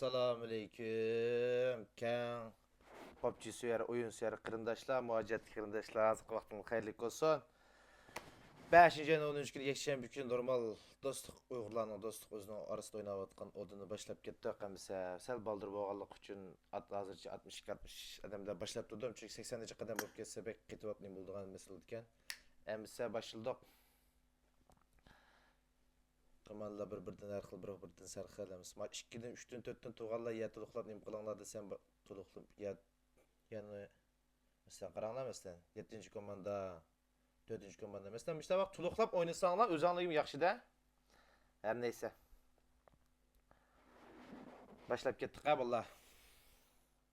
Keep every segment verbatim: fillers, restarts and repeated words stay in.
ئەسسالامۇئەلەيكۇم، كەڭ پابجى سۆيەر، ئويۇن سۆيەر قېرىنداشلار، مۇھاجىرەتلىك قېرىنداشلار، ھازىرقى ۋاقتىڭىز خەيرلىك بولسۇن. بەشىنچى ئاينىڭ ئون ئۈچىنچى كۈنى يەكشەنبە كۈنى نورمال دوستلۇق، ئۇيغۇرلارنىڭ دوستلۇق ئۆزىنىڭ ئارىسىدا ئويناۋاتقان ئودىنى باشلاپ كەتتۇق. ئەمىسە سەل بالدۇر بولغانلىقى ئۈچۈن ئات-، ھازىرچە ئاتمىش ئىككى، ئاتمىش ئادەمدە باشلاپ تۇردۇم، چۈنكى سەكسەنىنچى قەدەم بولۇپ كەتسە بەك قېتىۋاپ نېمە بولىدىغان مەسىلە ئىكەن. ئەمىسە باشلىدۇق. كوماندىلار بىر-بىرىدىن ھەر خىل، بىر-بىرىدىن سەرخىل ئەمەس. مانا ئىككىدىن، ئۈچتىن، تۆتتىن تۇرغانلار يەر تولۇقلاپ نېمە قىلىڭلار دېسەم، بۇ تولۇقلاپ يەر، يەنى، مەسىلەن، قاراڭلار، مەسىلەن، يەتتىنچى كوماندا، تۆتىنچى كوماندا. مەسىلەن، مۇشۇنداق ۋاقىت تولۇقلاپ ئوينىساڭلار، ئۆزۈڭلارغىمۇ ياخشىدە. ھەر نەيسە. باشلاپ كەتتۇق ھە، باللا.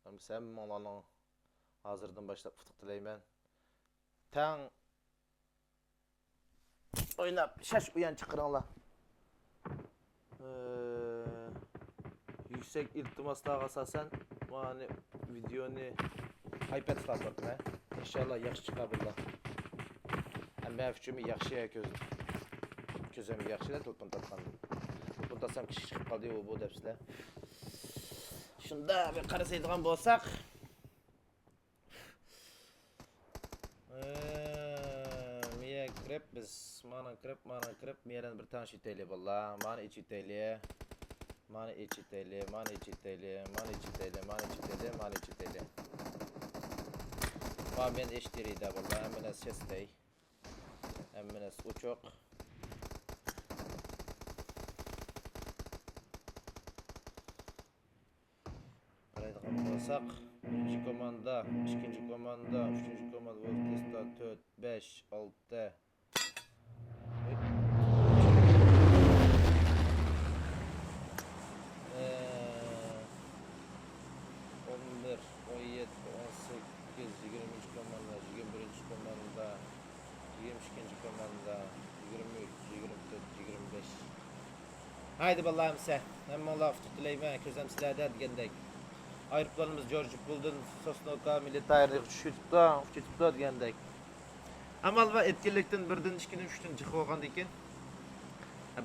ھەممىڭلارنىڭ ھازىردىن باشلاپ ئۇتۇق تىلەيمەن. تەڭ ئويناپ، شاش ئۇيان چىقىرىڭلار. ئى، يۈكسەك ئىلتىماسلارغا ئاساسەن، مانا ۋىدېئونى ئايپەدتە تارتىۋاتىمەن. ئىنشاللا ياخشى چىقار بۇلار. ھەممە ئۈچۈن ياخشى يا كۆز-، كۆزەم ياخشى-دە، تېلېفون تارتقاندىن. تېلېفون تارتسام كىچىك چىقىپ قالدى، ئۇ بۇ دەپسىلە. شۇنداق بىر قارىسايدىغان بولساق. ئى، مىيە كىرىپ، بىز مانا كىرىپ، مانا كىرىپ، مىيەلەرنى بىر تەڭشىتەيلى، باللا. مانا ئېچىتەيلى. مانا ئېچىتەيلى، مانا ئېچىتەيلى، مانا ئېچىتەيلى، مانا ئېچىتەيلى، مانا ئېچىتەيلى. ما مەن ئېچىتەيلى دە، باللا. ھەممە نەرسە چەستەي. ھەممە نەرسە ئوچۇق. قارايدىغان بولساق، بىرىنچى كوماندا، ئىككىنچى كوماندا، ئۈچىنچى كوماندا، ۋولتېستا تۆت، بەش، ئالتە، ئون بىر، ئون يەتتە، ئون سەككىز، يىگىرمىنچى كوماندا، يىگىرمە بىرىنچى كوماندا، يىگىرمە ئىككىنچى كوماندا، يىگىرمە ئۈچ، يىگىرمە تۆت، يىگىرمە بەش. ھايدى باللا ئەمسە، ھەممىڭلار ئۇتۇق تىلەيمەن، كۆزەم سىلەردە دېگەندەك. ئايروپىلانىمىز جورج بولدىن سوسنوكا مىلىتاينىغا چۈشۈپ كېتىپتۇ، ئۇچۇپ كېتىپتۇ دېگەندەك. ئامال بار، ئەتكەنلىكتىن بىردىن، ئىككىدىن، ئۈچتىن جىق بولغاندىن كېيىن،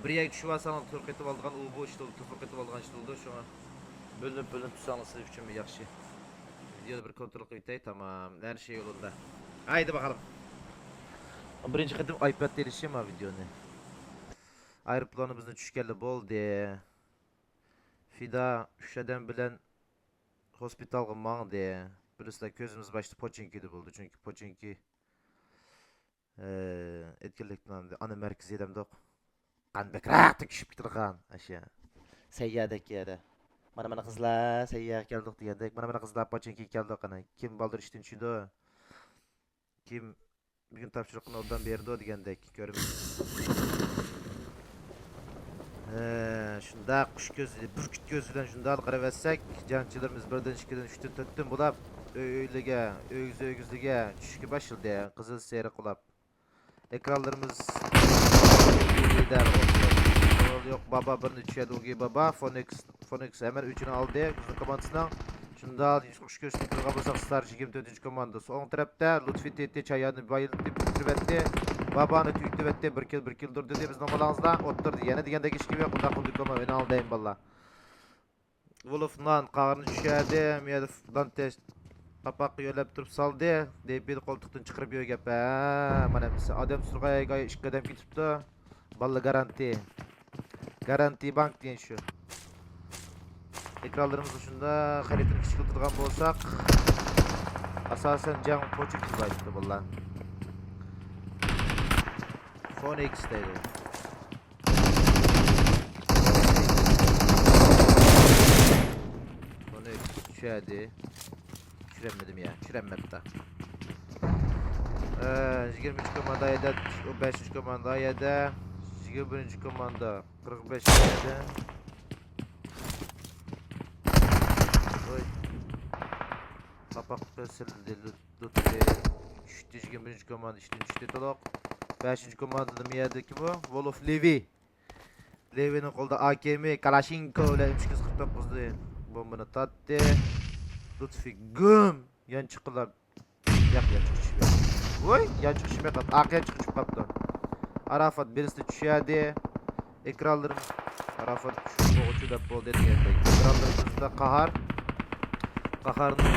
بىر يەرگە چۈشۈپ ئالساڭ، تۇر قېتىپ ئالىدىغان ئۇ بۇ ئىش بولدى، تۇر قېتىپ ئالىدىغان ئىش بولدى، شۇڭا بۆلۈنۈپ، بۆلۈنۈپ تۇرساڭلار سىز ئۈچۈنمۇ ياخشى. ۋىدېونى بىر كونترول قىلىپ ئۆتەي، تامام. ھەر شەي يولۇندا. ھايدى باقالىم. بىرىنچى قېتىم ئايپاد ئېلىشىم ھە ۋىدېونى. ئايروپىلانىمىزنى چۈشكەنلى بولدى. فىدا ئۈچ ئادەم بىلەن خوسپىتالغا ماڭدى. بىرسىلا كۆزىمىز باشتا پوچىنكىدا بولدى، چۈنكى پوچىنكى، ئى، ئەتكەنلىكتىن ئاندىن ئانا مەركىزى دەمدۇق. قان بەكرەك تۆكۈشۈپ كېتىدىغان ئاشۇ سەييادەك يەردە. مانا، مانا قىزلار، سەيياغا كەلدۇق دېگەندەك. مانا، مانا قىزلار، پوچىنكىگە كەلدۇق، قانا. كىم بالدۇر ئىشتىن چۈشىدۇ؟ كىم بۈگۈن تاپشۇرۇقنى ئوبدان بېرىدۇ دېگەندەك كۆرىمىز. ھە، شۇنداق قۇش كۆزى، بۈركۈت كۆزى بىلەن شۇنداق قاراۋەتسەك، جەڭچىلىرىمىز بىردىن، ئىككىدىن، ئۈچتىن، تۆتتىن بولاپ، ئۆي ئۆيلىرىگە، ئۆگزە ئۆگزىگە چۈشۈشكە باشلىدى، قىزىل سېرىق قولاپ. ئېكرانلىرىمىز يوق، بابا بىرنى چۈشەدى، ئوگى بابا، فونىكس، فونىكس ھەممە ئۈچىنى ئالدى، بىزنىڭ كوماندىسىنىڭ. شۇنداق، قۇش كۆزىنى قىلغان بولساق، ستار يىگىرمە تۆتىنچى كوماندىسى ئوڭ تەرەپتە، لۇتفى تېتى چايانى بايىلتىپ ئۆلتۈرۈۋەتتى. بابانى تۈگىتىۋەتتى، بىر كىل، بىر كىل تۇردى، بىزنىڭ بالاڭىزلار ئوتتۇرىدا يەنە دېگەندەك ھېچكىم يوق، بۇنداق قىلدى كوما، ئۆينى ئالدايمەن باللا. ۋولف نان قاغرىنى چۈشەردى، مۇيەدە دانتېش قاپاققا يۆلەپ تۇرۇپ سالدى، دېپىدە قولتۇقتىن چىقىرىپ يۆگەپ، ھە، مانا ئەمىسە ئادەم سۇرغاي ئىككى ئادەم كېتىپتۇ. باللا گارانتى. گارانتى بانك دېگەن شۇ. ئېكرانلىرىمىزنى شۇنداق خەرىتىنى كىچىكلىتىدىغان بولساق، ئاساسەن جەڭ پوچىك تىللايدۇ باللا. فونىكس دەيدۇ. فونىكس چۈشەردى. چۈشۈرەلمىدىم يا، چۈشۈرەلمەپتۇ. ئە، يىگىرمە ئۈچ كوماندا يەردە، ئون بەشىنچى كوماندا يەردە، يىگىرمە بىرىنچى كوماندا قىرىق بەش يەردە. ۋوي. قاپاققا سېلىندى، لۇت-، لۇتفى. چۈشتى، يىگىرمە بىرىنچى كوماندا ئىشتىن چۈشتى تولۇق. بەشىنچى كوماندىدا مىيەدىكى بۇ، ۋولف لېۋى. لېۋىنىڭ قولىدا ئاكېمى، كالاشنكوف بىلەن ئۈچ يۈز قىرىق توققۇزنى بومبىنى تارتتى. لۇتفى گۈم! يانچۇقىلار. ياق، يانچۇق چۈشمەي. ۋوي، يانچۇق چۈشمەي قاپتۇ. ئارقا يانچۇق چۈشۈپ قاپتۇ. ئاراپات بىرسىنى چۈشەردى. ئېكرانلىرىم ئاراپات چۈشۈپ بولغۇچە دەپ بولدى دېگەندەك. بالىلىرىمىزدا قاھار. قاھارنىڭ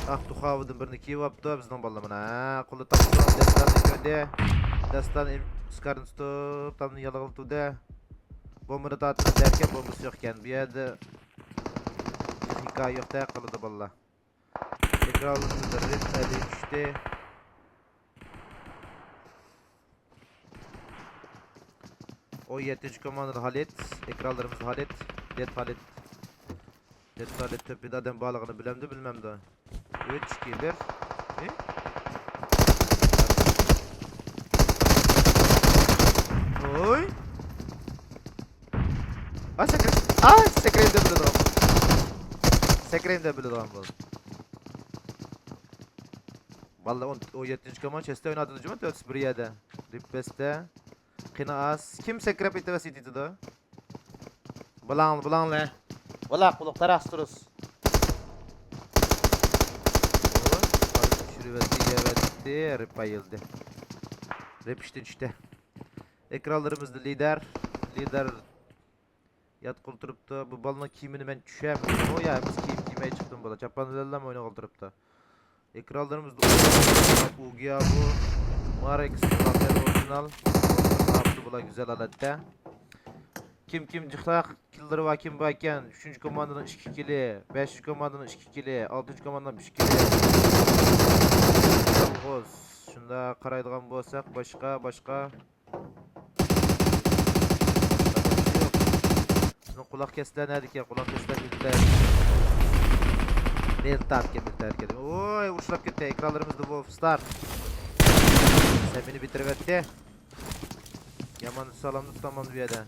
ئاق تۇخاۋىدىن بىرنى كىيىۋاپتۇ بىزنىڭ بالىلار. مانا قولى تاپتۇ. دەستاننى كۆردى. دەستان ئىم-، ئىسكارنى تۇتۇپ تامنى يالغىلىتىۋىدى. بومبىنى تارتىپ دەركەن، بومبىسى يوق ئىكەن. بۇ يەردە ھېكايە يوقتەك قىلىدۇ بالىلار. ئېكرانلىرىمىزدا رېد ئەلى چۈشتى. ئون يەتتىنچى كوماندىدا خالىد. ئېكرانلىرىمىزدا خالىد. دەت خالىد. دەت خالىد تۆپىدە ئادەم بارلىقىنى بىلەمدۇ، بىلمەمدۇ؟ ئۈچ، ئىككى، بىر. ئى؟ ئوي. ئاي، سەكرەي. ئاي، سەكرەيدە بىلىدىغان بولدى. سەكرەيدە بىلىدىغان بولدى. بالىلار ئون، ئون يەتتىنچى كوماند چەستە ئويناۋاتىدۇ جۇمۇ، تۆت بىر يەردە. رىپپەستە. قېنى ئاز. كىم سەكرەپ ئېتىۋەتسە ئېتىدۇ؟ بۇلاڭلى، بۇلاڭلى. بۇلاق، بۇلۇق، تاراس تۇرۇس. چۈشۈرۈۋەتتى، يەۋەتتى، رىپ ئايرىلدى. رىپ ئىشتىن چۈشتى. ئېكرانلىرىمىزدا لىدەر. لىدەر ياتقىلى تۇرۇپتۇ. بۇ بالىنىڭ كىيىمىنى مەن چۈشەمدىم. ئۇ يا، بىز كىيىم كىيمەي چىقتىم بالا. چاپان بىلەنلا ئوينىغىلى تۇرۇپتۇ. ئېكرانلىرىمىزدا ئۇگيا بۇ. مارېكس، ئورىجىنال. ئاپتۇ بۇلار گۈزەل ھالەتتە. كىم، كىم جىقلاق كىللىرى بار، كىم بار ئىكەن؟ ئۈچىنچى كوماندىنىڭ ئىككى كىلى، بەشىنچى كوماندىنىڭ ئىككى كىلى، ئالتىنچى كوماندىنىڭ ئۈچ كىلى. يالغۇز. شۇنداق قارايدىغان بولساق، باشقا، باشقا. بىزنىڭ قۇلاق كەسلەر نەدىكەن؟ قۇلاق كەسلەر مىلتىلدەپ. مىلتىلدەپ كەتتى، مىلتىلدەپ كەتتى. ۋوي، ئۇرۇشلاپ كەتتى. ئېكرانلىرىمىزدا ۋولف ستار. سەن مېنى بىتىرىۋەتتى. يامان سالامنى تۇتالمامدۇ بۇ يەردە.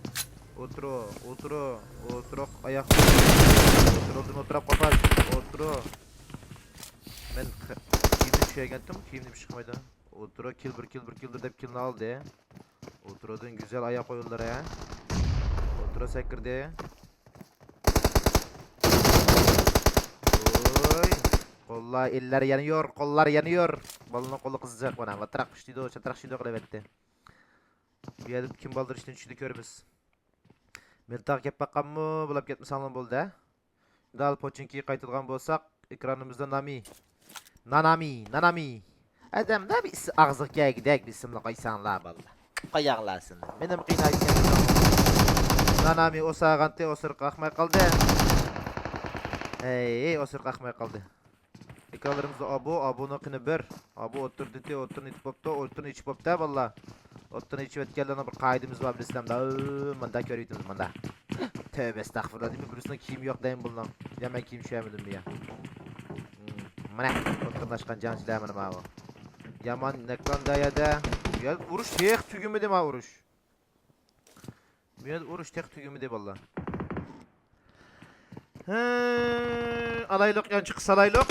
ئولتۇرۇ، ئولتۇرۇ، ئولتۇرۇق، ئاياق. ئولتۇرۇلدىن ئولتۇراپ قاپاش. ئولتۇرۇ. مەن كىيىمنى چۈشەرگەنتىم، كىيىمنى چىقمايدۇ. ئولتۇرۇ، كىل بىر، كىل بىر، كىل بىر دەپ كىلنى ئالدى. ئولتۇرۇدىن گۈزەل ئاياق ئويۇنلىرى. ئولتۇرۇ سەكرىدى. ۋوي. قوللار، ئەللەر يانىيور، قوللار يانىيور. بالىنىڭ قولى قىزىق مانا. ۋاتراق ئىشلەيدۇ، چاتراق ئىشلەيدۇ قىلىۋەتتى. بۇ يەردە كىم بالدۇر ئىشتىن چۈشتى كۆرىمىز. مىلتاغا كەپ باققانمۇ بولاپ كەتمىسەڭلار بولدى ھە. دال پوچىنكىگە قايتىدىغان بولساق، ئېكرانىمىزدا نامى. نانامى، نانامى. ئادەمدە بىر ئىس-، ئاغزىغا كەلگۈدەك بىر ئىسىمنى قويساڭلار بالىلار. قوياڭلار سىلەر. مېنىمۇ قىينايدىكەن. نانامى ئوساغانتى، ئوسۇرۇق ئاقماي قالدى. ھەي، ئوسۇرۇق ئاقماي قالدى. ئېكرانلىرىمىزدا ئابۇ، ئابۇنىڭ قېنى بىر. ئابۇ ئوتتۇرىدىتى، ئوتتۇرىنى ئېتىپ بوپتۇ، ئوتتۇرىنى ئېچىپ بوپتۇ بالىلار. ئوتتۇرىنى ئېچىۋەتكەنلەرنىڭ بىر قائىدىمىز بار بىلىسىلەر. مۇندا، مۇندا كۆرۈۋېتىمىز، مۇندا. تۆۋبە، ئەستەغپۇرۇللا دېمە، بىرسىنىڭ كىيىمى يوق دەيمەن بۇلارنىڭ. يا مەن كىيىم چۈشۈرمىدىم بۇ يا. مم، مانا، ئوتتۇرلاشقان جەڭچىلەر مانا ماۋۇ. يامان نەكلاندا يەردە. يا ئۇرۇش تېخى تۈگىمىدى ما ئۇرۇش. بۇ يەردە ئۇرۇش تېخى تۈگىمىدى بالىلار. ھە، ئالايلۇق، يانچۇققا سالايلۇق.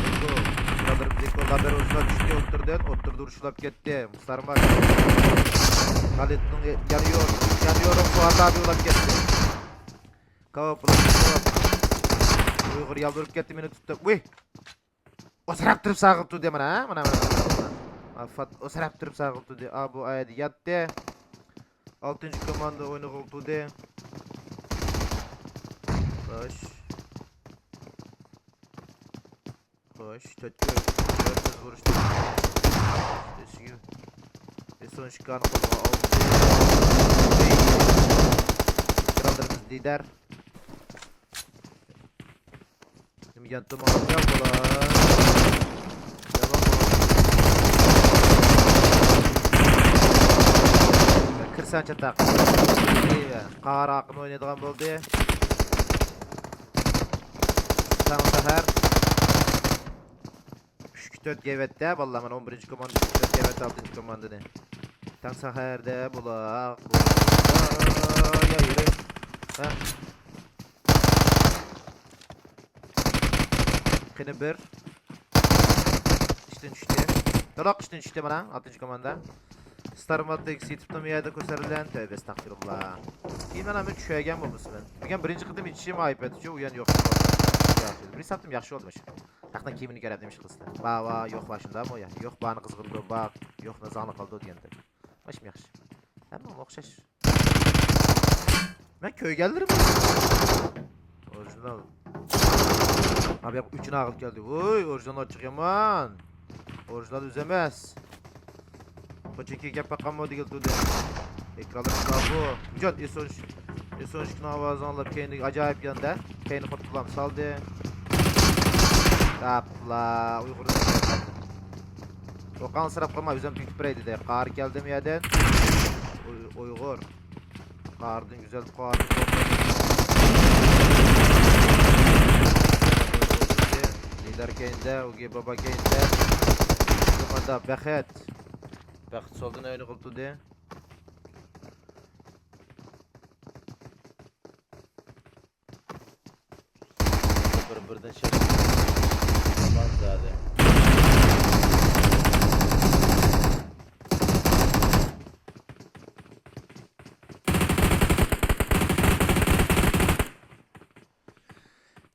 دېكو، بالىلىرىم دېكو، لابەر ئۇزۇنغا چۈشتى ئوتتۇرىدىن، ئوتتۇرىدا ئۇرۇشلاپ كەتتى. مۇستارما. خالىدنىڭ يانىيور، يانىيور، فۇئاد ئابى ئۇلاپ كەتتى. كاۋاپ ئۇلاپ كەتتى. ئۇيغۇر يالۋۇرۇپ كەتتى، مېنى تۇتتى. ۋىي! ئوسراپ تۇرۇپ ساغىپ تۇردى مانا، مانا، مانا، مانا، مانا. ئافات ئوسراپ تۇرۇپ ساغىپ تۇردى. ئا، بۇ ئايدا ياتتى. ئالتىنچى كوماندا ئوينىغىلى تۇردى. خوش. خوش، تۆت كۆز. تۆت كۆز ئۇرۇشتى. ئېسونچىكانى قولىغا ئالدى. ئېكرانلىرىمىز لىدەر. نېمە يانتىم ئالغان بولا. يامان بولا. كىرسەن چاتاق. قارا ئاقىنى ئوينايدىغان بولدى. تاڭ سەھەر. ئۈچكە تۆت يەۋەتتى بالىلار، مانا ئون بىرىنچى كوماندا ئۈچكە تۆت يەۋەتتى ئالتىنچى كوماندىنى. تاڭ سەھەردە بۇلاق، بۇلاق، يا يۈرەك. ھە. قېنى بىر. ئىشتىن چۈشتى. تولۇق ئىشتىن چۈشتى مانا، ئالتىنچى كوماندا. ستارماتىك سېتىپتۇ يەردە كۇرسەر بىلەن، تۆۋبە ئەستەغپىرۇللا. كېيىن مانا مەن چۈشەرگەن بولمىسىمەن. بۈگۈن بىرىنچى قېتىم ئېچىشىم ئايپەد ئۈچۈن، ئۇيان يوق. بىر ساپتىم ياخشى بولدى مانا. ھەقنىڭ كىيىمىنى كۆرەپ نېمە ئىش قىلسىلەر. بار، بار، يوق بار شۇنداقمۇ يا؟ يوق بارنى قىزغىنىدۇ، بار، يوقنى زاڭلىق قىلىدۇ دېگەندەك. ماشىمۇ ياخشى. ھەممىمۇ ئوخشاش. مەن كۆرگەنلىرىم ئورىجىنال. ھا، بۇ ياققا ئۈچىنى ئاغىلىپ كەلدى. ۋوي، ئورىجىنال ئاچچىق يامان. ئورىجىنال ئۆزى ئەمەس. بۇ چېكىگە گەپ باققانمۇ دېگىلى تۇردى. ئېكرانلىرىمىز بار بۇ. ئىجاد، ئېسونچ، ئېسونچنىڭ ئاۋازىنى ئاڭلاپ كەينىگە ئاجايىپ ياندا. كەينى خوتۇنلام سالدى. تاپلا، ئۇيغۇر. ئوقاڭسىراپ قالما، ئۆزۈم تۈگىتىپ بېرەي دېدى. قارى كەلدى مۇ يەردىن؟ ئۇي-، ئۇيغۇر. قاردىن گۈزەل قار. لىدەر كەينىدە، ئۇگى بابا كەينىدە. كوماندا بەخت. بەخت سولدىن ئۆينى قىلتۇدى. بىر-بىرىدىن شەك. يامان زادى.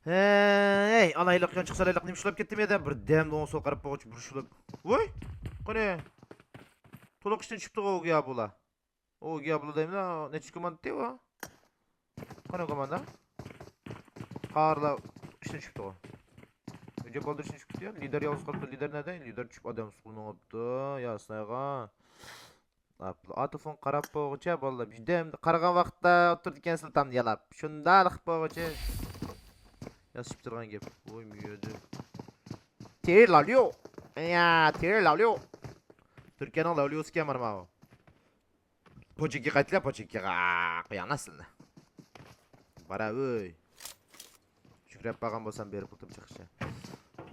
ھەي، ئالايلىق يانچۇق سالايلىق نېمە شۇلاپ كەتتىم يەدە؟ بىردەم ئوڭ سول قاراپ بولغۇچە بىر شۇلاپ. ۋوي! قېنى؟ تولۇق ئىشتىن چۈشۈپتىغۇ ئۇ گىيابۇلا. ئۇ گىيابۇلا دەيمىز، نەچچە كوماندا ئۇ؟ قېنى كوماندا؟ قارلا ئىشتىن چۈشۈپتىغۇ. ئۆجە بالدۇر ئىشتىن چۈشۈپتۇ يا. لىدەر يالغۇز قاپتۇ. لىدەر نەدە؟ لىدەر چۈشۈپ ئادەم سۇقۇلماپتۇ. يا سايغا. ئاپلا، ئاتوفون قاراپ بولغۇچە باللا. بىردەم قارىغان ۋاقىتتا ئولتۇرىدىكەنسىلەر تامنى يالاپ. شۇنداق بولغۇچە. ياسىشىپ تۇرغان گەپ. ۋوي، مۇيەدە. تېرى لاليو. يا، تېرى لاليو. تۈركىيەنىڭ لاليوسىكەن مانا ماۋۇ. پوچىكى قايتىلا، پوچىكىغا قوياڭ ئەسلىنى. بارا ئۆي. يۈگرەپ بارغان بولسام بېرىپ قىلتىم چىقىشى.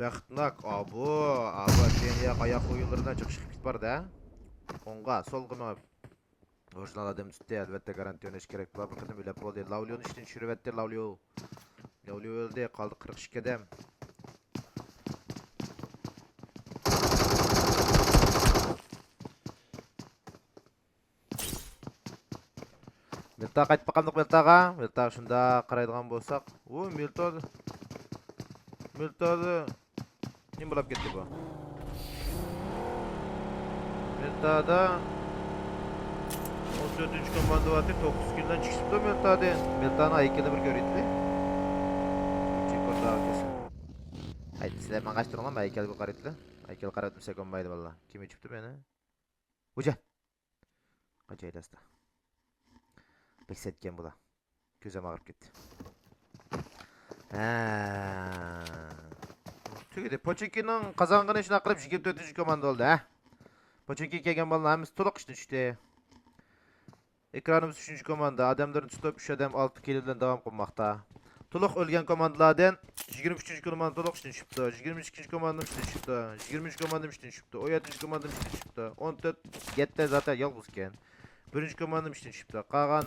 بەختناك، ئابۇ، ئابۇ، ئەتىگەن ياق ئاياق ئويۇنلىرىدا چىقىش كېتىپ بار-دە. ئوڭغا، سولغا مېڭىپ. ئورىجىنال ئادەم تۇتتى، ئەلۋەتتە، گارانتىيە ئويناش كېرەك. بۇلار بىر قېتىم ئۆلۈپ بولدى. لاۋليونى ئىشتىن چۈشۈرۈۋەتتى، لاۋليو. لاۋليو ئۆلدى، قالدى قىرىق ئىككى ئادەم. مىلتا قايتىپ باقامدۇق مىلتاغا؟ مىلتاغا شۇنداق قارايدىغان بولساق. ۋۇ، مىلتا. مىلتا. نېمە بولاپ كەتتى بۇ؟ مىلتادا ئون تۆتىنچى كوماندا بارتى، توققۇز كىلدىن چىقىشىپتۇ مىلتادىن. مىلتانىڭ ھەيكىلىنى بىر كۆرەيلى. ھەي، سىلەر ماڭا ئاچتۇرۇڭلار، مەن ھەيكەلگە قارايلى. ھەيكەل قاراپ تۇرساق بولمايدۇ، باللا. كىم ئېچىپتۇ مېنى؟ خوجا. قاچاي داستا. بەك سەتكەن بۇلار. كۆزۈم ئاغرىپ كەتتى. ھە. تۈگىدى. پوچېكىنىڭ قازانغىنى شۇنداق قىلىپ يىگىرمە تۆتىنچى كوماندا بولدى، ھە. پوچېكى كەلگەن بالىلار ھەممىسى تولۇق ئىشتىن چۈشتى. ئېكرانىمىز ئۈچىنچى كوماندا. ئادەملىرىنى تۇتۇپ، ئۈچ ئادەم ئالتە كىلو بىلەن داۋام قىلماقتا. تولۇق ئۆلگەن كوماندىلاردىن يىگىرمە ئۈچىنچى كوماندا تولۇق ئىشتىن چۈشۈپتۇ. يىگىرمە ئىككىنچى كوماندىمۇ ئىشتىن چۈشۈپتۇ. يىگىرمە ئۈچىنچى كوماندىمۇ ئىشتىن چۈشۈپتۇ. ئون يەتتىنچى كوماندىمۇ ئىشتىن چۈشۈپتۇ. ئون تۆت، يەتتە زاتەن يالغۇز ئىكەن. بىرىنچى كوماندىمۇ ئىشتىن چۈشۈپتۇ. قالغان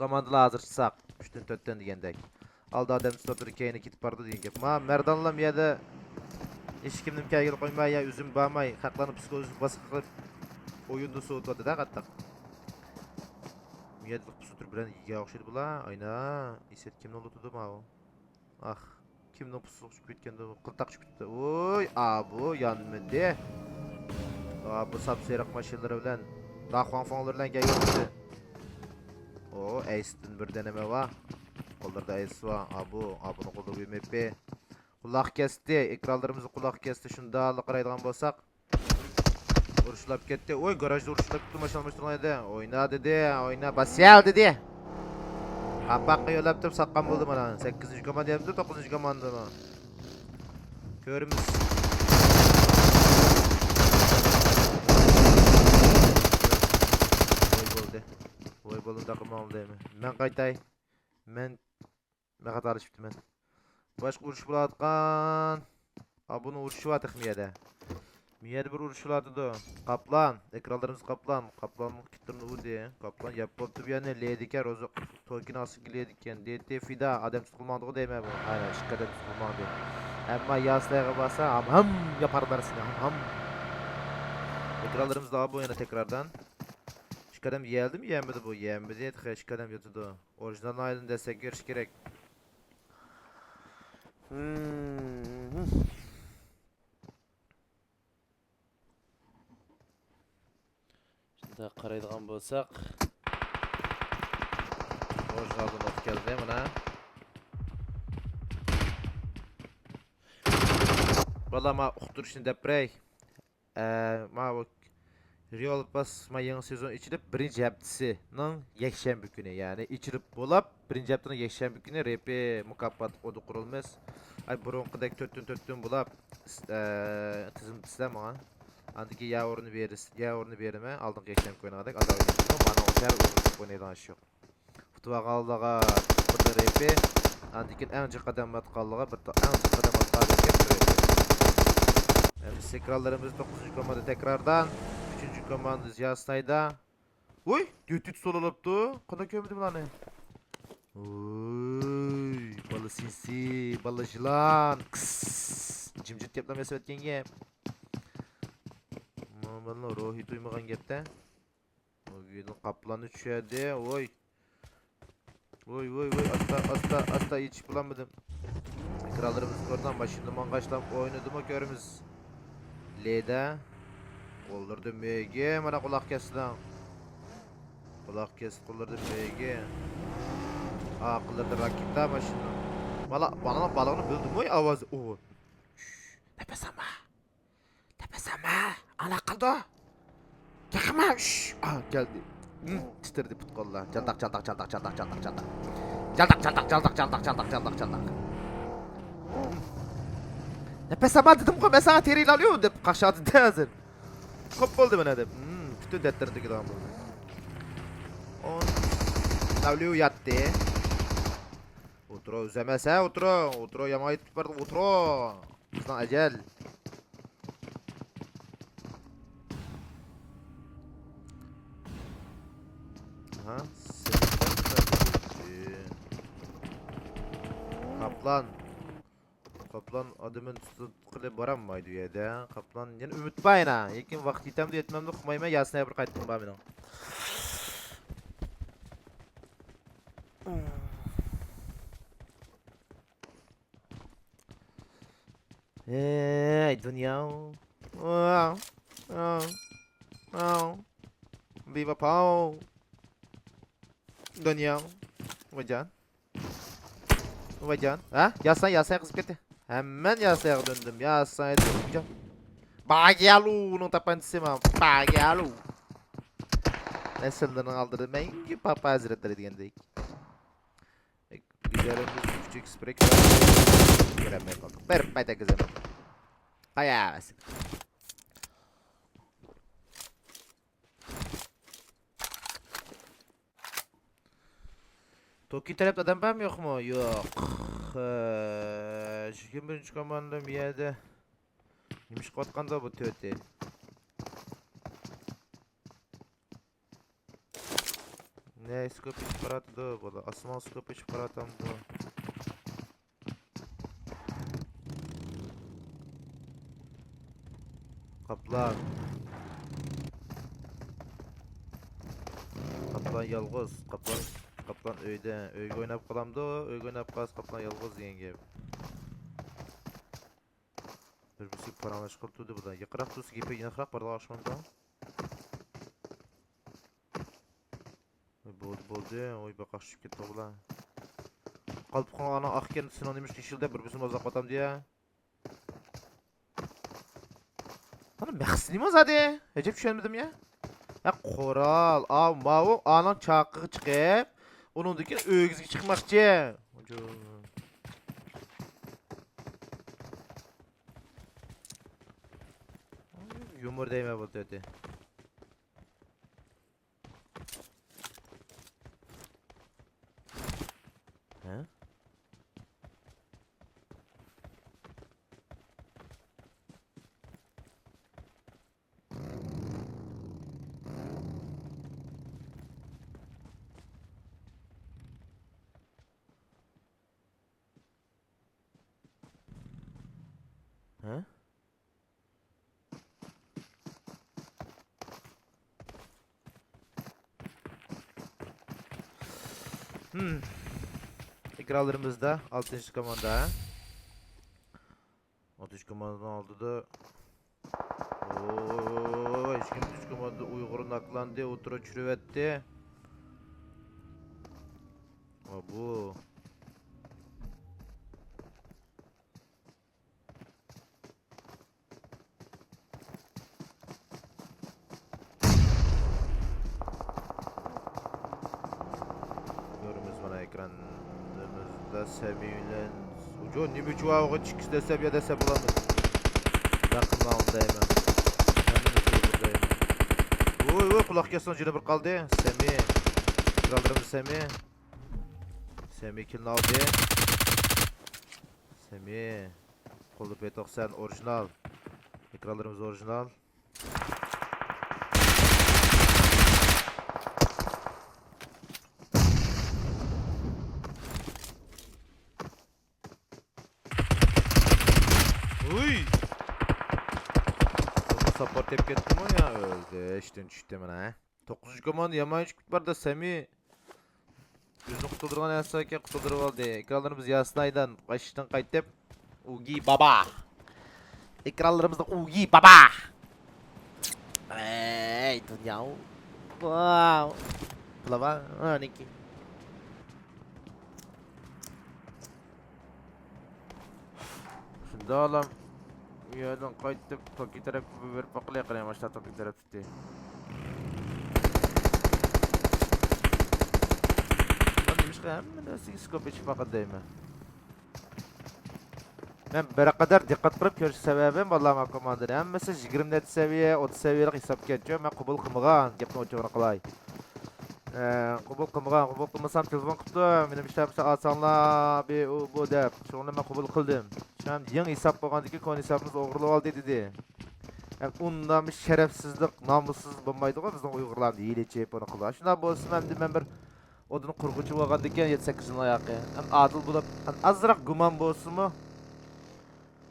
كوماندىلار ھازىرچە ساق. ئۈچتىن تۆتتىن دېگەندەك. ئالدى ئادەم تۇتۇپ تۇرىدۇ، كەينى كېتىپ بارىدۇ دېگەن گەپ. ما، مەردانلار مۇ يەردە ھېچكىمنى كەلگىلى قويماي، يا ئۆزۈم بارماي، خەقلەرنى پسىخولوگىك باسقا قىلىپ، ئويۇندا سوۋۇتۇۋاتىدۇ قاتتىق. مۇ يەردە پۇسۇپ تۇرۇپ بىرەر يېگەن ئوخشايدۇ بۇلار. ئاينا، ئىسەت كىمنى ئۇلىتىدۇ ماۋۇ؟ ئاھ، كىمنىڭ پۇسۇسىغا چۈشۈپ كەتكەندۇ؟ قىلتاق چۈشۈپ كېتىپتۇ. ۋوي، ئابۇ يانمىدى. ئابۇ ساپسېرىق ماشىنىلىرى بىلەن، داخۇاڭفېڭلىرى بىلەن كەلگەن ئىدى. ئو، ئەيستىن بىر دەنە نېمە بار؟ قوللىرىدا ئەيس بار. ئابۇ، ئابۇنىڭ قولىدا يۇ ئېم پى. قۇلاق كەستى، ئېكرانلىرىمىزنى قۇلاق كەستى، شۇنداقلا قارايدىغان بولساق. ئۇرۇشلاپ كەتتى. ۋوي، گاراژدا ئۇرۇشلاپ كەتتى، ماشىنا ئالماشتۇرغان ئىدى. ئوينا دېدى، ئوينا، باسيال دېدى. قاپاققا يۆلەپ تۇرۇپ ساققان بولدى مانا. سەككىزىنچى كوماندىمۇ، توققۇزىنچى كوماندىمۇ. كۆرىمىز. ۋوي بولدى. ۋوي بولدى، تاقىم ئالدى. مەن قايتاي. مەن مەن خاتالىشىپتىمەن. باشقا ئۇرۇش بولۇۋاتقان. ئا، بۇنىڭ ئۇرۇشى بار تېخى مۇ يەردە. مۇ يەردە بىر ئۇرۇش بولۇۋاتىدۇ. قاپلان. ئېكرانلىرىمىز قاپلان. قاپلاننىڭ كىتلىرىنى ئۇردى. قاپلان ياپ بوپتۇ بۇ يەرنى. لېدىكەن، روزا توكىنى ئاستىدىكى لېدىكەن. دې تې فىدا. ئادەم تۇتقىلى ماڭدىغۇ دەيمەن بۇ. ھە، ئىككى ئادەم تۇتقىلى ماڭدى. ئەمما ياسىلەرگە بارسا، ھام ھام ياپارلار سېنى، ھام ھام. ئېكرانلىرىمىزدا بۇ يەنە تەكراردىن. ئىككى ئادەم يەلدىمۇ يەمىدى بۇ؟ يەمىدى تېخى، ئىككى ئادەم ياتىدۇ. ئورىجىنالنىڭ ئايىدىن دەسسەپ كىرىش كېرەك. شۇنداق قارايدىغان بولساق، ئوتتۇز ئالدىن ئوت كەلدى مانا. بالا، ما ئۇقتۇرۇشنى دەپ بېرەي. ئە، ماۋۇ رېئال پاس ما يېڭى سېزون ئېچىلىپ، بىرىنچى ھەپتىسىنىڭ يەكشەنبە كۈنى، يەنى ئېچىلىپ بولۇپ، بىرىنچى ھەپتىنىڭ يەكشەنبە كۈنى رېپى مۇكاپات ئودا قۇرۇلمىسى. ئاي، بۇرۇنقىدەك تۆتتىن تۆتتىن بولاپ، ئىس-، ئە، تىزىم تىزسە ماڭا. ئاندىن كېيىن يا ئورنى بېرىس-، يا ئورنى بېرىمەن، ئالدىنقى يەكشەنبە كۈنىگىدەك ئادا ئوينايدۇ. مانا ئۇچار ئوينايدىغان ئىش يوق. ئۇتۇۋالغانلارغا بىر رېپى، ئاندىن كېيىن ئەڭ جىق قەدەم ئاتقانلارغا بىر تا-، ئەڭ جىق قەدەم ئاتقان رېپى بىر رېپى. ئەمدى تەكرارلىرىمىز توققۇزىنچى كوماندا تەكرارىدىن، ئۈچىنچى كوماندا ياسنايدا. ۋوي، دۆتۈت سولىلاپتۇ. قانداق كۆرمىدىم بۇلارنى؟ ۋوي، بالا سىنسى، بالا يىلان. قىس. جىمجىت گەپلەرنى ياساۋەتكەن گەپ. مانا روھى تويمىغان گەپتە. قاپلاننى چۈشۈردى. ۋوي. ۋوي، ۋوي، ۋوي، ئاستا، ئاستا، ئاستا، يېتىشىپ بولالمىدىم. ئېكرانلىرىمىز كۆرۈنە، ماشىنىدا ماڭغاچلام ئوينىدىمۇ كۆرىمىز. لېدە. قوللىرىدا مۆگە، مانا قۇلاق كەسسىدىڭ. قۇلاق كەس، قوللىرىدا مۆگە. ئارقىلىرىدا راكېتا ماشىنا. بالا، بالا، بالىغىنى بىلدىمۇ ئاۋازى. ئۇ. شش، نەپەس ئالما. تەپەسەمە، ئانا قىلدى. يېقىما، شش، ئا، كەلدى. ھىم، تىترىدى پۇت-قوللار. چالداق، چالداق، چالداق، چالداق، چالداق، چالداق. چالداق، چالداق، چالداق، چالداق، چالداق، چالداق، چالداق. نەپەس ئالما دېدىمغۇ، مەن ساڭا تېرىلالىيۇ دەپ قاقشاتتى ھازىر. خوپ بولدى مانا دەپ. ھىم، پۈتۈن دەپتەرنى تۆكىدىغان بولدى. ئون. ناۋلىيۇ ياتتى. ئولتۇرۇڭ، ئۈزەمەس ھە، ئولتۇرۇڭ. ئولتۇرۇڭ، يامان ئېيتىپ بەردىم، ئولتۇرۇڭ. بىزنىڭ ئەجەل. ھا؟ قاپلان. قاپلان ئادىمىنى تۇتقىلى بارالمايدۇ ئۇ يەردە. قاپلان يەنە ئۈمىد بار يەنە. لېكىن ۋاقىت يېتەمدۇ، يەتمەمدۇ ئۇقمايمەن. ياسىن بىر قايتقۇم بار مېنىڭ. ھەي، دۇنيا. ۋاۋ، ۋاۋ، ۋاۋ. بىۋاپاۋ. دۇنيا. ۋايجان. ۋايجان. ھە؟ ياساي، ياساي قىزىپ كەتتى. ھەممەن ياسايغا دۆندۈم. ياساي دۆندۈم. باگيالۇنىڭ تاپانچىسى ما. باگيالۇ. نەسىللىرىنىڭ ئالدىدا مەڭگۈ پاپا ھەزرەتلىرى دېگەندەك. گۈزەلىمىز كىچىك سپرېك كۆرەلمەي قالدۇق. بىر پايدا گۈزەلمىز. قايا. توكى تەرەپتە ئادەم بارمۇ يوقمۇ؟ يوق. ئىككى بىرىنچى كوماندا بۇ يەردە. نېمە ئىش قىلىۋاتقاندا بۇ تۆتى؟ نە، سكوپ ئېچىپ قاراتىدۇ، بۇلار ئاسمان سكوپ ئېچىپ قاراتامدۇ؟ قاپلان. قاپلان يالغۇز. قاپلان، قاپلان ئۆيدە. ئۆيگە ئويناپ قالامدۇ؟ ئۆيگە ئويناپ قالسا قاپلان يالغۇز دېگەن گەپ. بىر-بىرسىگە پاراڭلاشقىلى تۇردى بۇلار. يېقىنراق تۇرسا گېپى يېنىقراق بارىدىغان ئوخشىمامدۇ؟ بولدى، بولدى. ۋاي، بېقىق چۈشۈپ كەتتى بۇلار. قالپىقىڭ ئانا ئاق ئىكەن، سېنىڭ نېمە ئىشقا يېشىل دەپ بىر-بىرسىنى مازاق قىلىۋاتامدۇ يا؟ مانا مەقسىتى نېمە زادى؟ ئەجەب چۈشەنمىدىم يا. ھە، قورال. ئا، ماۋۇ ئانىڭ چاقىغا چىقىپ، ئۇنىڭدىن كېيىن ئۆگزىگە چىقماقچى. يۇمۇر دەيمەن بۇ تۆتى. ھە؟ ھە؟ ھىم. ئېكرانلىرىمىزدا ئالتىنچى كوماندا. ئالتىنچى كوماندىنىڭ ئالدىدا. ئوي، ئالتىنچى كوماندا ئۇيغۇر ناكلاندى، ئوتتۇرا چۈشۈرۈۋەتتى. ئابۇ. كۆرىمىز مانا ئېكرانىمىزدا سەمىي بىلەن، جو، نېمە ئۈچۈن ئاۋغا چىقىش دەسسەپ يا دەسسەپ بولامىز. نەق قىلماڭ دەيمەن. ھەممىنى سۆيگۈ دەيمەن. ۋوي، ۋوي، قۇلاق كەسسىڭ جېنى بىر قالدى. سەمىي. ئېكرانلىرىمىز سەمىي. سەمىي كىلنى ئالدى. سەمىي. قولدا پېتوق سەن ئورىجىنال. ئېكرانلىرىمىز ئورىجىنال. ھۇي! بۇ ساپار تېپىپ كەتتىمۇ يا ئۆلدى؟ ئىشتىن چۈشتى مانا. توققۇزىنچى كوماندا يامان ئىش كۈتۈپ باردا سەمىي. ئۆزىنى قۇتۇلدۇرغان ياساكى قۇتۇلدۇرۇپ ئالدى. ئېكرانلىرىمىز ياسىنايدىن قاچىشتىن قايتىپ. ئۇگى بابا. ئېكرانلىرىمىزدا ئۇگى بابا. ئەي، دۇنيا. ۋاۋ. بۇلار بار. ئانىكى. شۇنداقلا. ئۇ يەردىن قايتىپ، توكى تەرەپكە بېرىپ باقىلى، قېنى، ماشتا توكى تەرەپ. نېمىشقا ھەممە نەرسىگە سكوپ ئېچىپ باقىدۇ دەيمەن. مەن بىر قەدەر دىققەت قىلىپ كۆرۈش سەۋەبىم، بالام، كوماندىنى ھەممىسى يىگىرمە نەچچە سەۋىيە، ئوتتۇز سەۋىيەلىك ھېسابكەنچۇ، مەن قوبۇل قىلمىغان، گەپنى ئوچۇقىنى قىلاي. ئە، قوبۇل قىلمىغان، قوبۇل قىلمىسام تېلېفون قىپتۇ، مېنىڭ ئىشلەمسە ئالساڭلار، بى، ئۇ، بۇ دەپ. شۇڭا مەن قوبۇل قىلدىم. شۇڭا يېڭى ھېساب بولغاندىكىن كونا ھېسابىمىزنى ئوغرىلاپ ئالدى دېدى. ھەم ئۇنداق شەرەپسىزلىك، نامۇسسىز بولمايدىغۇ، بىزنىڭ ئۇيغۇرلارنى ھىيلە چېلىپ ئۇنى قىلىدۇ. شۇنداق بولسىمۇ ئەمدى مەن بىر ئۇدۇل قۇرغۇچى بولغاندىكىن يەتتە سەككىز يىلنىڭ ياقى. ھەم ئادىل بولۇپ، ھەم ئازراق گۇمان بولسىمۇ،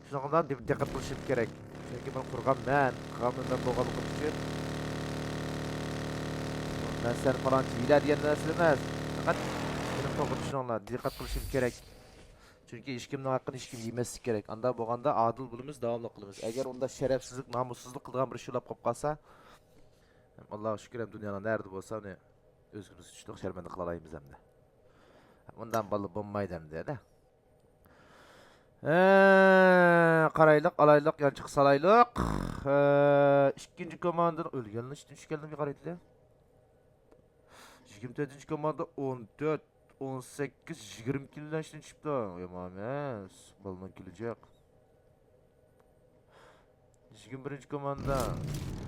شۇنىڭغا دىق-، دىققەت قىلىشىم كېرەك. چۈنكى مەن قۇرغان مەن، قىلغان مەن بولغانلىقىم ئۈچۈن. مەن سەن پالانچى ھىيلە دېگەن نەرسە ئەمەس. پەقەت مېنى توغرا چۈشىنىڭلار، دىققەت قىلىشىم كېرەك. چۈنكى ھېچكىمنىڭ ھەققىنى ھېچكىم يېمەسلىكى كېرەك. ئاندا بولغاندا ئادىل بولىمىز، داۋاملىق قىلىمىز. ئەگەر ئۇنداق شەرەپسىزلىك، نامۇسسىزلىق قىلىدىغان بىر ئىش يولاپ قاپ قالسا، ئاللاغا شۈكۈر، ھەم دۇنيانىڭ نەرىدە بولسا ئۇنى ئۆزىمىز ئۈچۈن شەرمەندە قىلالايمىز ئەمدى. ئۇنداق بالا بولمايدۇ ئەمدى، ھەدە. ھە، قارايلىق، ئالايلىق، يانچۇققا سالايلىق. ھە، ئىككىنچى كوماندىنىڭ ئۆلگەنلىرى ئىشتىن چۈشكەنلىكىنى قارايلى. يىگىرمە تۆتىنچى كوماندا ئون تۆت، ئون سەككىز، يىگىرمە كىلو ئىشتىن چۈشۈپتۇ. يامان ئەمەس. بالىنىڭ كېلىچەك. يىگىرمە بىرىنچى كوماندا.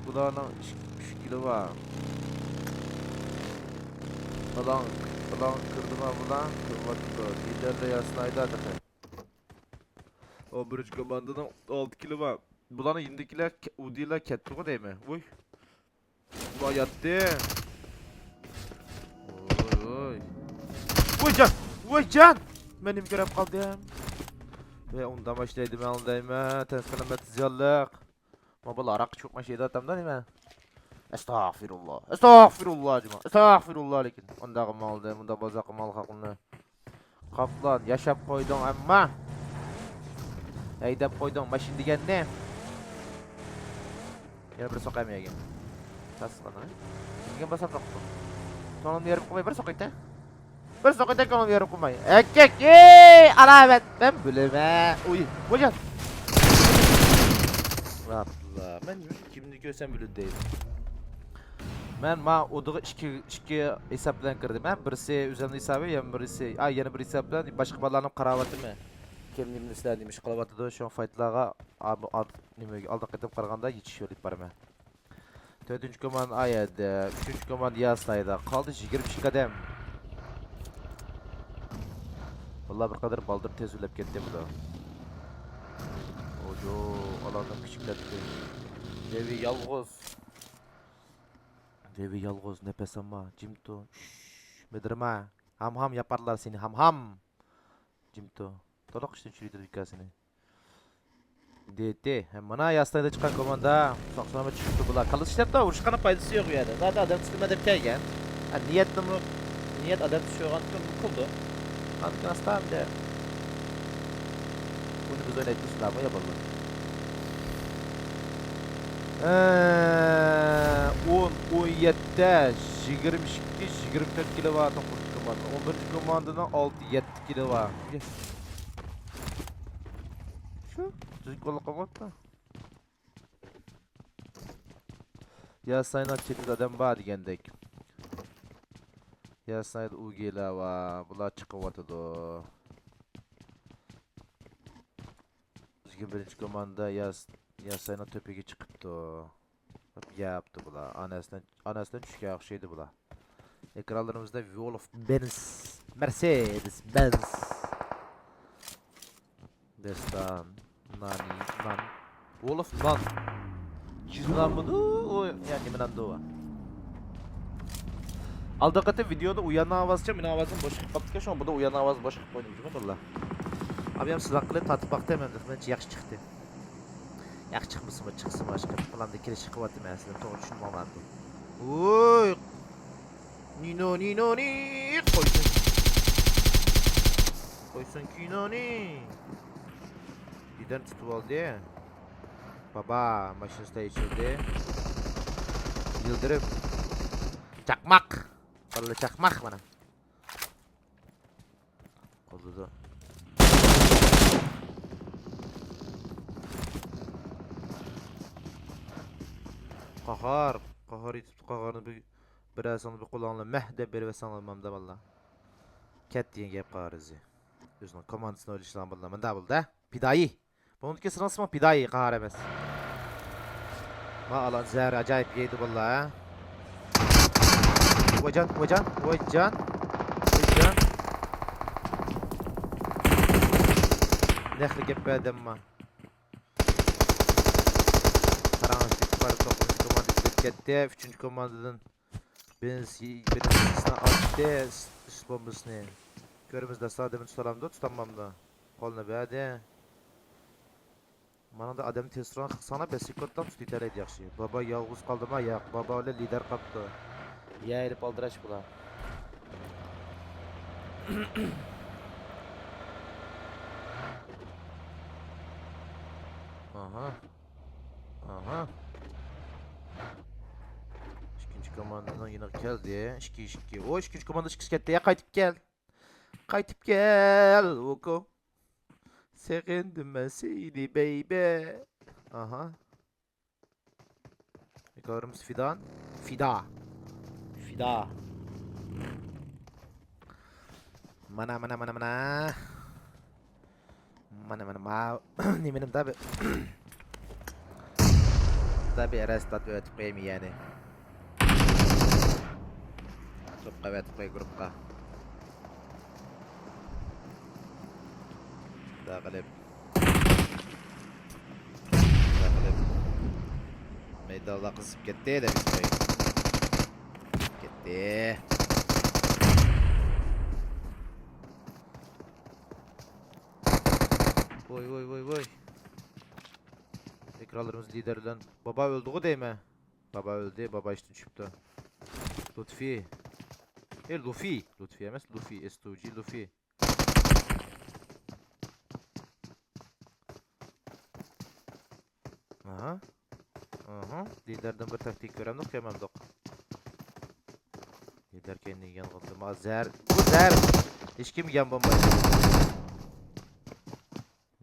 بۇلارنىڭ ئىككى، ئۈچ كىلو بار. بالاڭ، بالاڭ كىردىما بۇلار؟ كىرىۋاتىدۇ. لىدەرلەر ياسىنايدا تېخى. ئون بىرىنچى كوماندىنىڭ ئالتە كىلو بار. بۇلارنىڭ يېنىدىكىلەر كە-، ئۇدىلار كەتتىغۇ دەيمەن. ۋوي. بۇلار ياتتى. ۋوي، ۋوي. ۋوي جان! ۋوي جان! مەن نېمە كۆرۈپ قالدىم؟ ۋە ئۇنداق باشلايدۇ مەن دەيمەن. تەن سالامەت زىيانلىق. ما بۇلار ھاراق ئىچىپ ماشىنىدا ئاتامدا نېمە؟ ئەستەغپىرۇللا. ئەستەغپىرۇللا جۇما. ئەستەغپىرۇللا لېكىن. ئۇنداق قىلماڭلار، مۇنداق بازار قىلماڭلار خەقنى. قاپلان، ياشاپ قويدۇڭ ئەمما. ھەيدەپ قويدۇڭ ماشىنا دېگەننى. يەنە بىر سوقاي مەيگە. تاسقىنى. دېگەن باسام سوقتۇم. كۆڭلۈمنى يېرىم قىلماي بىر سوقايتە. بىر سوقايتە كۆڭلۈمنى يېرىم قىلماي. ئەككەك، ئېي، ئالاۋەت، مەن بىلىمەن. ئۇي، ۋايجان. ئاپلا، مەن كىمنى كۆرسەم بىلىدۇ دەيدۇ. مەن ما ئۇدىغا ئىككى، ئىككى ھېساب بىلەن كىردىم. ھە، بىرسى ئۆزۈمنىڭ ھېسابى، يەنە بىرسى، ئا، يەنە بىر ھېساب بىلەن باشقا بالىلارنى قاراۋاتىمەن. كىم نېمە ئىشلار، نېمە ئىش قىلىۋاتىدۇ، شۇڭا فايتلارغا، ئا، بۇ ئالدى، نېمە، ئالدى قېتىم قارىغاندا يېتىش يولى بارىمەن. تۆتىنچى كوماندا ئا يەردە، ئۈچىنچى كوماندا ياسىنايدا. قالدى يىگىرمە ئىككى ئادەم. واللا بىر قەدەر بالدۇر تېز ئۆلۈپ كەتتى بۇلار. ئوجو، ئالادىن كىچىكلەتتى. دېۋى يالغۇز. دېۋى يالغۇز، نەپەس ئالما، جىم تۇر. شش، مىدىرما. ھام ھام ياپارلار سېنى، ھام ھام. جىم تۇر. تولۇق ئىشتىن چۈشۈرۈۋېتىدۇ ئىككىسىنى. دې تې. ھە، مانا ياسىنايدا چىققان كوماندا. ساق سالامەت چۈشۈپتۇ بۇلار. كاللا ئىشلەپتۇ، ئۇرۇشقا پايدىسى يوق ئۇ يەردە. زادى ئادەم تۇتىمەن دەپ كەلگەن. ھە، نىيەتنىمۇ، نىيەت ئادەم تۇتۇش قىلدى. ئاندىن كېيىن ئاستا ئەمدى ئۇنى بىز ئوينايتتۇق شۇنداقمۇ يا بالىلار؟ ھە، ئون، ئون يەتتە، يىگىرمە ئىككى، يىگىرمە تۆت كىلو بار توققۇزىنچى كوماندا. ئون بىرىنچى كوماندىنىڭ ئالتە يەتتە كىلى بار. شۇ تۈزۈك بولۇپ قالماپتۇ. ياساينىڭ چېتىدە ئادەم بار دېگەندەك. ياسايدا ئۇگېلار بار، بۇلار چىقىۋاتىدۇ. بىزگە بىرىنچى كوماندا ياس-، ياساينىڭ تۆپىگە چىقىپتۇ. يەپتۇ بۇلار. ئاناسىدىن، ئاناسىدىن چۈشكەن ئوخشايدۇ بۇلار. ئېكرانلىرىمىزدا ۋولف بېنز، مەرسېدېس بېنز. دەستان، نانى، نان. ۋولف نان. يۈز نانمىدۇ؟ ئۇ يا نېمە ناندۇ؟ ئالدىنقى قېتىم ۋىدېيودا ئۇيان ئاۋازچە، مېنىڭ ئاۋازىم بوش قىلىپ قاپتىكەن، شۇڭا بۇدا ئۇيان ئاۋازى بوش قىلىپ قويدۇم جۇمۇ باللا. ئابىيام سىزاق قىلىپ تارتىپ باقتىم، ئەمدى مەنچە ياخشى چىقتى. ياخشى چىقمىسىمۇ، چىقسىمۇ، ئاشقىلىپ قىلامدا كېلىشىپ قىلىۋاتىمەن، سىلەر توغرا چۈشىنىپ ئالمامدى. ۋوي! نىنو، نىنو، نى! قويسۇن. قويسۇن كىنونى. دېدەم تۇتۇپ ئالدى. بابا، ماشىنىسى ئېچىلدى. يىلدىرىم. چاقماق. باللا چاقماق مانا. قوزىدۇ. قاھار، قاھار يېتىپتۇ، قاھارنى بىر، بىرەرسىڭلار بىر قولۇڭلار مەھ دەپ بېرىۋەتسەڭلار مامدا باللا. كەت دېگەن گەپ قاھار ئۆزى. ئۆزىنىڭ كوماندىسىنى ئويلىشىدىغان باللا. مۇنداق بولدى ھە؟ پىدائىي. بۇنىڭدىكى سىڭلىسىمۇ پىدائىي قاھار ئەمەس. ما ئالان زەھەر ئاجايىپ يەيدۇ باللا ھە. ۋايجان، ۋايجان، ۋايجان، ۋايجان. نەخلە گەپ بەردىمما. قاراڭ، ئىككى پارا توققۇزىنچى كوماندا كېتىپ كەتتى. ئۈچىنچى كوماندىدىن بىرىنچى، بىرىنچىسىنى ئاتتى. ئىس بومبىسىنى. كۆرىمىز دەستا ئادەمنى تۇتالامدۇ، تۇتالمامدۇ؟ قولنى بەردى. مانىڭدا ئادەمنى تېز تۇرغان قىلساڭلار، بەس سېكۇنتتا تۇتۇۋېتەلەيدۇ ياخشى. بابا يالغۇز قالدىما؟ ياق، بابا بىلەن لىدەر قاپتۇ. يەرلىپ ئالدىراش بۇلار. ئاھا. ئاھا. ئىككىنچى كوماندىنىڭ يېنىغا كەلدى. ئىككى ئىككى. ئو، ئىككىنچى كوماندا ئىككىسى كەتتى. يا، قايتىپ كەل. قايتىپ كەل، ۋوكو. سېغىندىم مەن سېنى، بەيبى. ئاھا. كۆرۈمىز فىدان. فىدا. فىدا. مانا، مانا، مانا، مانا. مانا، مانا، ما-، نېمىنىمدا بىر، دا بىر رەستات ئۆتۈپ قويايمەن يەنى. گۇرۇپپىغا ئۆتۈپ قوي، گۇرۇپپىغا. دا قىلىپ. دا قىلىپ. مەيدانلار قىزىپ كەتتى، دەپ قوي. كەتتى. ۋوي، ۋوي، ۋوي، ۋوي. ئېكرانلىرىمىز لىدېر بىلەن بابا ئۆلدىغۇ دەيمەن. بابا ئۆلدى، بابا ئىشتىن چۈشۈپتۇ. لۇتفى. ئى، لۇفى. لۇتفى ئەمەس، لۇفى. ئېس تۇ جى لۇفى. ئاھا. ئاھا. لىدەردىن بىر تاكتىكا كۆرەمدۇق، كۆرمەمدۇق. لىدەر كەينىدىن يانغىلدى. ما زەھەر. بۇ زەھەر. ھېچكىمگە يان بولمايدۇ.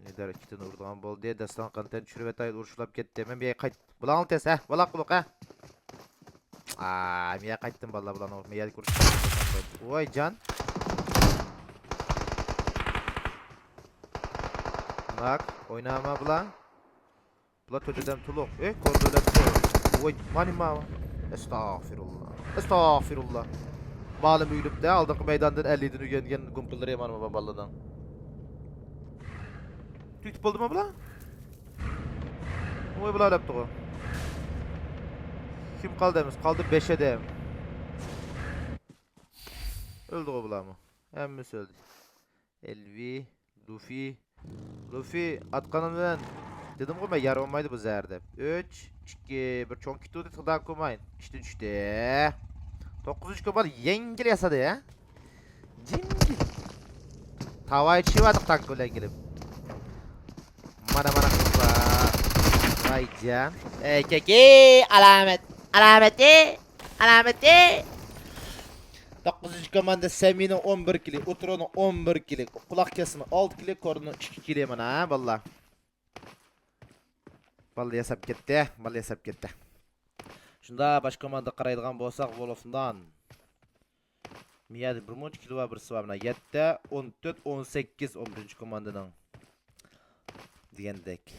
لىدەر ئىككىدىن ئۇرىدىغان بولدى. دەستان قانتەن چۈشۈرۈۋېتەي، ئۇرۇشلاپ كەتتى. مەن بۇ يەرگە قايت-، بۇلاڭ تېز، ھە؟ بۇلاق بۇلۇق، ھە؟ ئاي، مەن يەنە قايتتىم باللا، بۇلارنىڭ مەيەلگە ئۇرۇشۇپ. ۋاي جان. ناك، ئويناما بۇلار. بۇلار تۆت ئادەم تولۇق. ئېي، كوردۇلەپتۇ. ۋاي، مانى ما. ئەستەغفىرۇللا. ئەستەغفىرۇللا. مالىم ئۆلۈپتە، ئالدىنقى مەيداندىن ئەللىدىن ئۆگەنگەن گۇمپىلىرى مانا بۇ بالىنىڭ. تۈگىتىپ بولدىمۇ بۇلار؟ ۋاي، بۇلار ئۆلۈپتىغۇ. كىم قالدى ئەمىسە؟ قالدى بەش ئادەم. ئۆلدىغۇ بۇلارمۇ. ھەممىسى ئۆلدى. ئېلۋى، لۇفى. لۇفى، ئاتقىنىم بىلەن. دېدىمغۇ مەن، يارىمايدۇ بۇ زەھەر دەپ. ئۈچ، ئىككى، بىر چوڭ كېتىۋىدى، خۇدا كوماين. ئىشتىن چۈشتى. توققۇزىنچى كومان يەڭگىل ياسىدى، ھە؟ جىمجىت. تاۋاي چۈشۈۋاتىق تانكا بىلەن كېلىپ. مانا، مانا، قىزلار. ۋاي جان. ئەي، كېكى، ئالامەت. ئالامەتى. ئالامەتى. توققۇزىنچى كوماندا سەمىنىڭ ئون بىر كىلى، ئۇترونىڭ ئون بىر كىلى، قۇلاق كەسمىنىڭ ئالتە كىلى، كورنىڭ ئىككى كىلى مانا، ھە، بالىلار. بالىلار ياساپ كەتتى، بالىلار ياساپ كەتتى. شۇنداق، باشقا كوماندىغا قارايدىغان بولساق، ۋولفدان. مىيەدە بىر مۇنچە كىلى بار، بىرسى بار، مانا، يەتتە، ئون تۆت، ئون سەككىز، ئون بىرىنچى كوماندىنىڭ. دېگەندەك.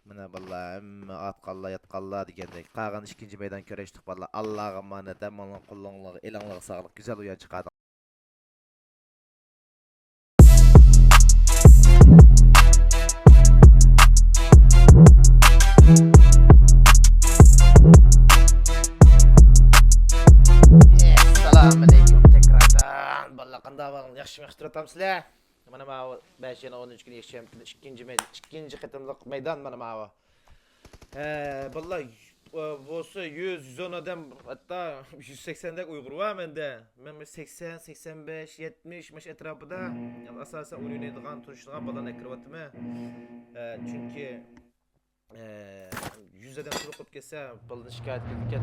مانا بالىلار، ھەممە ئاتقانلار، ياتقانلار دېگەندەك. قالغان ئىككىنچى مەيدان كۈرەشتۇق بالىلار. ئاللاغا ئامانەت، ھەممىڭلارنىڭ قولۇڭلارغا، ئېلىڭلارغا ساغلىق. گۈزەل ئويۇن چىقاردىڭ. ئەسسالامۇئەلەيكۇم تەكراردىن. بالىلار، قانداق ئەھۋالىڭلار؟ ياخشىمۇ، ياخشى تۇرۇۋاتامسىلەر؟ مانا ماۋۇ بەش يەنە ئونىنچى كۈنى يەكشەنبە كۈنى ئىككىنچى مەيدان، ئىككىنچى قېتىملىق مەيدان مانا ماۋۇ. ھە، بالىلار، بولسا يۈز، يۈز ئون ئادەم، ھەتتا يۈز سەكسەندەك ئۇيغۇر بار مەندە. مەن بىر سەكسەن، سەكسەن بەش، يەتمىش ماش ئەتراپىدا، ئاساسەن ئوينايدىغان، تونۇشىدىغان بالىلارنى ئەكىرىۋاتىمەن. ھە، چۈنكى، ئە، يۈز ئادەم تولۇق بولۇپ كەتسە، بالىدىن شىكايەت كېلىدىكەن.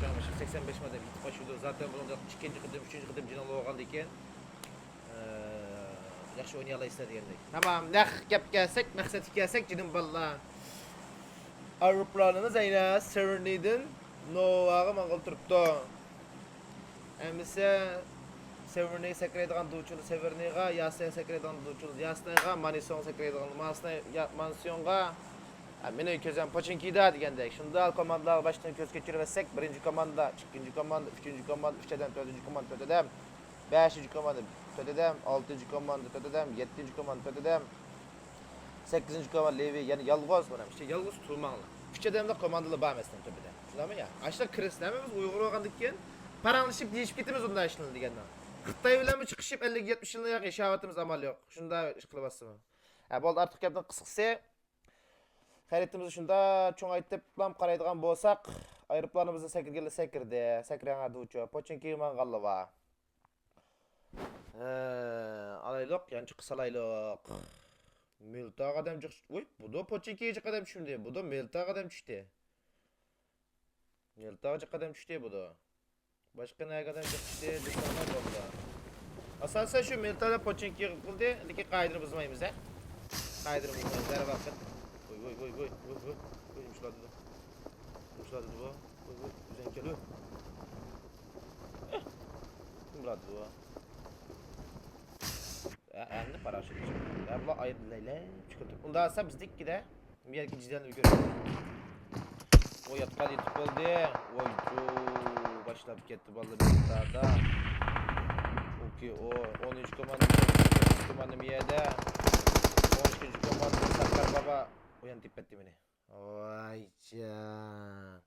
شۇڭا مۇشۇ سەكسەن بەش ئادەم يېتىپ باشلىدى. زاتەن بۇنىڭدا ئىككىنچى قېتىم، ئۈچىنچى قېتىم جېنىڭ بولغاندىكىن، ئە، ياخشى ئوينىيالايسىلەر دېگەندەك. تامام، نەق گەپكە كەلسەك، مەقسەتكە كەلسەك، جېنىم بالىلار. ئايروپىلانىمىز ھەينە سېۋېرنىيدىن نوۋاغا ماڭغىلى تۇرۇپتۇ. ئەمىسە سېۋېرنىي سەكرەيدىغان دۇچۇل سېۋېرنىيغا، ياسناي سەكرەيدىغان دۇچۇل ياسنايغا، مانىسيوڭ سەكرەيدىغان ماسناي، يا-، مانسيوڭغا، ئە، مېنىڭ كۆزۈم پوچىنكىدا دېگەندەك. شۇنداق كوماندىلارغا باشتىن كۆز كەچۈرۈۋەتسەك، بىرىنچى كوماندا، ئىككىنچى كوماندا، ئۈچىنچى كوماندا، ئۈچ ئادەم، تۆتىنچى كوماندا، تۆت ئادەم، بەشىنچى كوماندا، تۆت ئادەم، ئالتىنچى كوماندا، تۆت ئادەم، يەتتىنچى كوماندا، تۆت ئادەم، سەككىزىنچى كوماندا لېۋى، يەنە يالغۇز، مانا، ئىشتە يالغۇز تۇرماڭلار. ئۈچ ئادەملىك كوماندىلا بار مەسىلەن تۆپىدە. شۇنداقمۇ يا؟ ئاشۇنداق كىرىسىلەر، ھەممىمىز ئۇيغۇر بولغاندىن كېيىن پاراڭلىشىپ دېيىشىپ كېتىمىز ئۇنداق ئىشلارنى دېگەندە. خىتاي بىلەنمۇ چىقىشىپ ئەللىك يەتمىش يىلنى ياق ياشاۋاتىمىز، ئامال يوق. شۇنداق ئىش قىلىۋاتسىمۇ. ھە، بولدى، ئارتۇق گەپنىڭ قىسقىسى. خەرىتىمىزنى شۇنداق چوڭ ئېيتىپلام قارايدىغان بولساق، ئايروپىلانىمىزنى سەكرىگەنلەر سەكرىدى، سەكرەڭ ھەدىچۇ، پوچىنكىگە ماڭغانلار بار. ھە، ئالايلۇق، يانچۇققا سالايلۇق. مىلتاغا ئادەم جىق، ۋوي، بۇدۇ پوچىنكىگە جىق ئادەم چۈشمىدى، بۇدۇ مىلتاغا ئادەم چۈشتى. مىلتاغا جىق ئادەم چۈشتى بۇدۇ. باشقا نەگە ئادەم جىق چۈشتى دېسەڭلار بولدى. ئاساسەن شۇ مىلتاغا پوچىنكىگە قىلدى، لېكىن قائىدىنى بۇزمايمىز، ھە؟ قائىدىنى بۇزمايمىز، ھەر ۋاقىت. ۋوي، ۋوي، ۋوي، ۋوي، ۋوي، ۋوي. ۋوي، نېمىشلار دېدى؟ نېمىشلار دېدى بۇ؟ ۋوي، ۋوي، ئۆزۈڭ كەل، ۋوي. نېمىلار دېدى بۇ؟ ئە، ئەمدى پاراشوت چىقتى. يا، بۇلار ئايرىلىپ چىقىپ تۇر. ئۇنداق دېسە بىزنىڭكىدە. بۇ يەرگە جىدەن ئۆگىرىدۇ. ئۇ ياتقان يېتىپ بولدى. ۋاي، جو، باشلاپ كەتتى بالىلار بىر مىقداردا. ئوكېي، ئۇ ئونىنچى كوماندا، كوماندا مىيەدە. ئون ئىككىنچى كوماندا سەركار بابا. ئۇ يەنە تېپىپ كەتتى مېنى. ۋاي جان.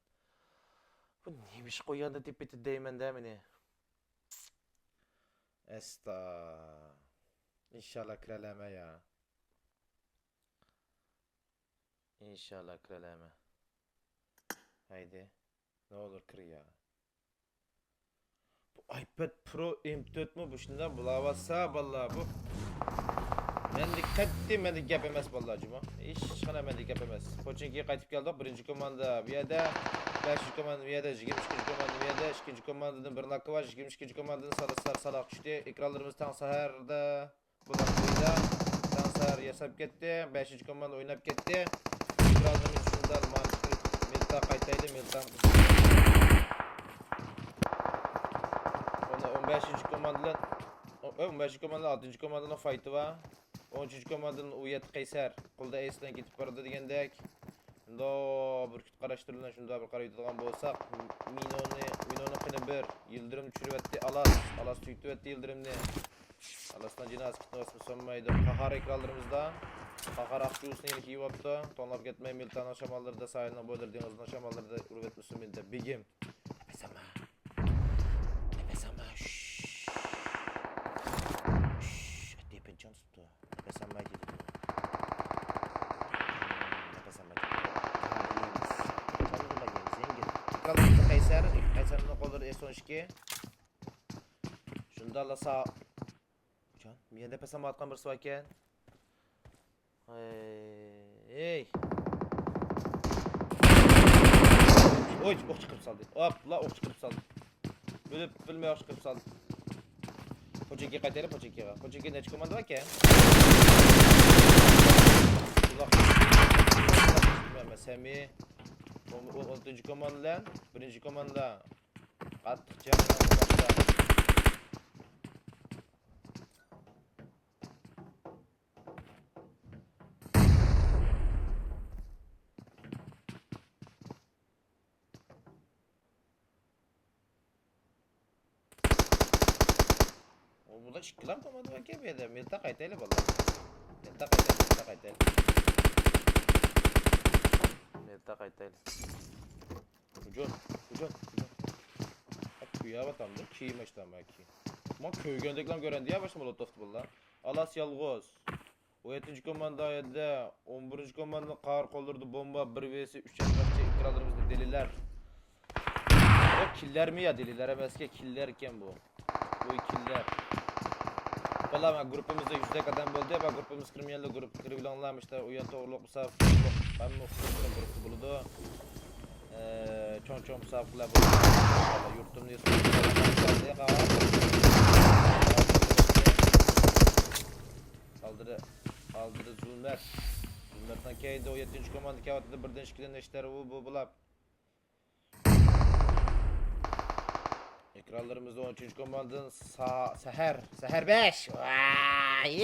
بۇ نېمە ئىش قويغاندا تېپىپ كەتتى دەيمەن-دە مېنى. ئەستا. ئىنشاللا كىرەلەيمەن يا. ئىنشاللا كىرەلەيمەن. ھەيدە. نولۇر كىر يا. بۇ ئايپاد پرو ئېم تۆتمۇ بۇ شۇنداق بولاۋاتسا بالىلار بۇ. مەندە قەتئىي مەندە گەپ ئەمەس بالىلار جۇمۇ. ھېچقانداق مەندە گەپ ئەمەس. پوچىنكىگە قايتىپ كەلدۇق. بىرىنچى كوماندا بۇ يەردە. بەشىنچى كوماندا بۇ يەردە. يىگىرمە ئىككىنچى كوماندا بۇ يەردە. ئىككىنچى كوماندىدىن بىر ناكا بار. يىگىرمە ئىككىنچى كوماندىدىن سالا-، سالا-، سالاق چۈشتى. ئېكرانلىرىمىز تاڭ سەھەردە. بۇلار قويدا. تاڭ سەھەر ياساپ كەتتى. بەشىنچى كوماندا ئويناپ كەتتى. ئېكرانلىرىمىز شۇنداق مانا مىلتا قايتايلى، مىلتا. ئون بەشىنچى كوماندا بىلەن، ئون بەشىنچى كوماندا، ئالتىنچى كوماندىنىڭ فايتى بار. ئون ئۈچىنچى كوماندىدىن ئۇ يەتتە قەيسەر قولدا ئەيس بىلەن كېتىپ بارىدۇ دېگەندەك. شۇنداق بىر كۈت قاراشلىرى بىلەن شۇنداق بىر قارايدىغان بولساق، مىنونى، مىنونى قېنى بىر، يىلدىرىم چۈشۈرۈۋەتتى ئالاس، ئالاس تۈگىتىۋەتتى يىلدىرىمنى. ئالاسنىڭ جىنازى كىتنى باسمىسا بولمايدۇ. قاھار ئېكرانلىرىمىزدا. قاھار ئاق جۇۋىسىنى يەنە كىيىۋاپتۇ. توڭلاپ كەتمەي، مىلتانىڭ شاماللىرىدا، ساھىلنىڭ بويلىرىدا، دېڭىزنىڭ شاماللىرىدا ئۇرۇۋەتمىسۇن مېنى دەپ بېگىم. نەپەس ئالما. نەپەس ئالما. شش. شش. ئەتىيە پىنچان تۇتتى. نەپەس ئالماي كېتىدۇ. نەپەس ئالماي كېتىدۇ. يەڭگىل. قەيسەر، قەيسەرنىڭ قوللىرى ئېس ئون ئىككى. شۇنداقلا سا-، جان، مىيەدە نەپەس ئالمايۋاتقان بىرسى باركەن. ھەي. ھوي، ئوق چىقىرىپ سالدى. ئاپلا، ئوق چىقىرىپ سالدى. بىلىپ بىلمەي ئاشقىرىپ سالدى. پوچىنكىگە قايتايلى، پوچىنكىگە. پوچىنكىدە نەچچە كوماندا باركەن؟ سەمى. ئون، ئون، ئون تۆتىنچى كوماندا بىلەن بىرىنچى كوماندا. قاتتىق جەڭ. ئۇ بۇدا ئىككىلا كوماندا باركەن بۇ يەردە. مىلتا قايتايلى بالىلار. مىلتا قايتايلى، مىلتا قايتايلى. مىلتا قايتايلى. ھۇجۇم، ھۇجۇم، ھۇجۇم. كۆيەۋاتامدۇ، كىيىم ئاشتام كىيىم. ما كۆرگەندەكلا كۆرەندى يا باشتا مولوتوفتا بالىلار. ئالاس يالغۇز. ئون يەتتىنچى كوماندا يەردە، ئون بىرىنچى كوماندا قاھار قوللىرىدا بومبا، بىر ۋېسى ئۈچ ئەتراپچى ئېكرانلىرىمىزدا دېلىلەر. بۇ كىللەرمۇ يا دېلىلەر ئەمەسكەن، كىللەر ئىكەن بۇ. بۇ كىللەر. بالا، ما گۇرۇپپىمىزدا يۈزدەك ئادەم بولدى، ما گۇرۇپپىمىز كىرمىگەنلەر گۇرۇپپا كىرىۋېلىڭلار، مۇشتا ئويۇن توغرۇلۇق بولسا، ھەممە ئوخشاش گۇرۇپپا بولىدۇ. ئە، چوڭ-چوڭ مۇسابىقىلەر بولىدۇ. يۇرتۇمنى ئالدىدا، ئالدىدا زۇلمەت. زۇلمەتنىڭ كەينىدە ئون يەتتىنچى كوماندا كەۋاتىدۇ. بىردىن ئىككىدىن نەشتەر ئۇ، بۇ بۇلاپ. ئېكرانلىرىمىزدا ئون ئۈچىنچى كوماندىدىن سا-، سەھەر. سەھەر بەش. ۋاي،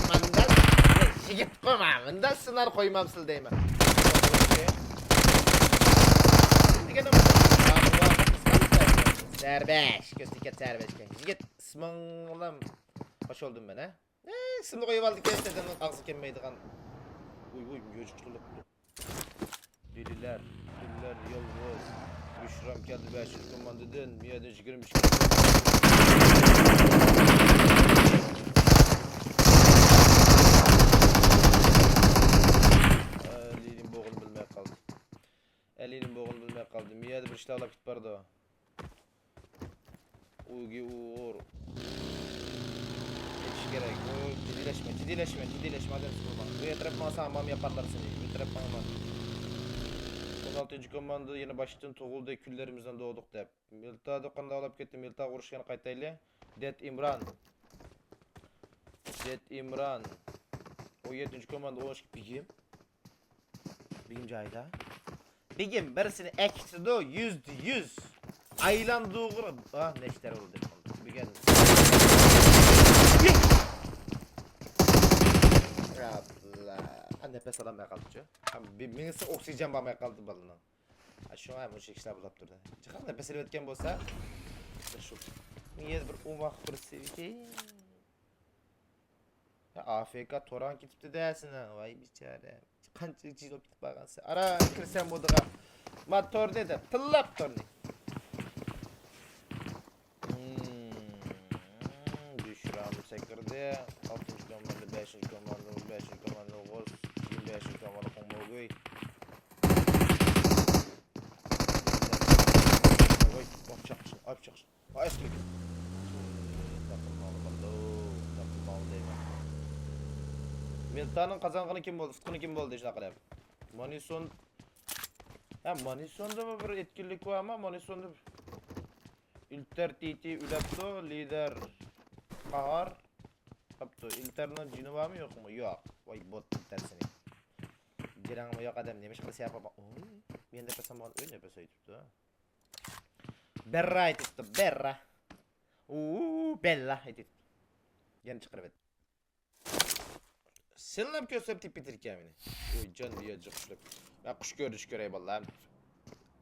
مۇنداق يىگىتقۇ مەن. مۇنداق سىنار قويمامسىل دەيمەن. سەھەر بەش. كۆز تىكەت سەھەر بەشكە. يىگىت، ئىسمىڭلام. خوش بولدۇم مەن، ھە؟ ئىسىمنى قويۇۋالدىكەن، سەزەننىڭ ئاغزى كەلمەيدىغان. ۋۇي، ۋۇي، ميۇزىك قىلىپ. دېلىلەر، دېلىلەر يالغۇز. بۈشرام كەلدى بەشىنچى كوماندىدىن، مىيەدىن يىگىرمە ئىككى. ئەلىنىڭ بوغۇنى بىلمەي قالدى. ئەلىنىڭ بوغۇنى بىلمەي قالدى. مىيەدە بىر ئىشلار ئالاپ كېتىپ بارىدۇ. ئۇگى ئۇر. كېتىش كېرەك. ئۇ جىددىيلەشمە، جىددىيلەشمە، جىددىيلەشمە، ئادەم سىقىلما. بۇ ئەتراپ ماڭسا ھامام ياپارلار سېنى. بۇ تەرەپ ماڭما. ئون ئالتىنچى كوماندا يەنە باشتىن تۇغۇلدى، كۈنلىرىمىزدىن دوغدۇق دەپ. مىلتا دۇكاندا ئالاپ كەتتى، مىلتا ئۇرۇشقىنى قايتايلى. دەت ئىمران. دەت ئىمران. ئون يەتتىنچى كوماندا ئون ئىككى بېگىم. بېگىم جايىدا. بېگىم بىرسىنى ئەكېتىدۇ، يۈزدە يۈز. ئايلاندۇرغۇر. ئا، نەشتەر بولدى. بۈگۈن. ياپلا. ئا، نەپەس ئالالماي قالدىچۇ. ھەم بى-، مېڭىسى ئوكسىگېن بارماي قالدى بالىنىڭ. ھە، شۇڭا مۇشۇ ئىشلار بولۇپ تۇردى. جىقاق نەپەس ئېلىۋەتكەن بولسا، شۇ. مېڭىسى بىر ئوماق بىر سېۋىكى. يا، ئافېكا توراڭ كېتىپتۇ-دە سېنىڭ، ۋاي بىچارە. قانچە جىل بولۇپ كېتىپ بارغانسەن. ئارا كىرسەم بولىدىغان. ما تورنى دە، تىللاپ تورنى. بۈشرام سەكرىدى. ئالتىنچى كوماندا، بەشىنچى كوماندا، بەشىنچى كوماندا ئوغۇز، بەشىنچى كوماندا قوڭمۇگۇي. ۋاي، ۋاي، چاقچىق، ئاپ چاقچىق. ئايسكرىم. شۇنداق قىلماڭلار، شۇنداق قىلماڭلار دەيمەن. مىلتانىڭ قازانغىنى كىم بولدى؟ ئۇتقىنى كىم بولدى شۇنداق قىلىپ؟ مانىسون. ھە، مانىسوندىمۇ بىر ئەتكىنلىك بار، ئەمما مانىسوندا ئىلتەر تىتى ئۆلەپتۇ، لىدەر قاھار قاپتۇ. ئىلتەرنىڭ جېنى بارمۇ، يوقمۇ؟ يوق. ۋاي، بوت ئىلتەر سېنى. جېنىڭمۇ يوق ئادەم، نېمە ئىش قىلسا ياپا-، ئوي، مەن نەپەس ئالمىغان ئۆي نەپەس ئېيتىپتۇ. بەررا ئېيتىپتۇ، بەررا. ئۇ، بەللا ئېيتىپتۇ. يەنە چىقىرىۋەت. سىلىنىپ كۆرسەم تېپىپ كېتىدىكەن مېنى. ۋوي جان دېيە جىق ئىشلەپ. مەن قۇش كۆرۈنۈش كۆرەي بالىلار.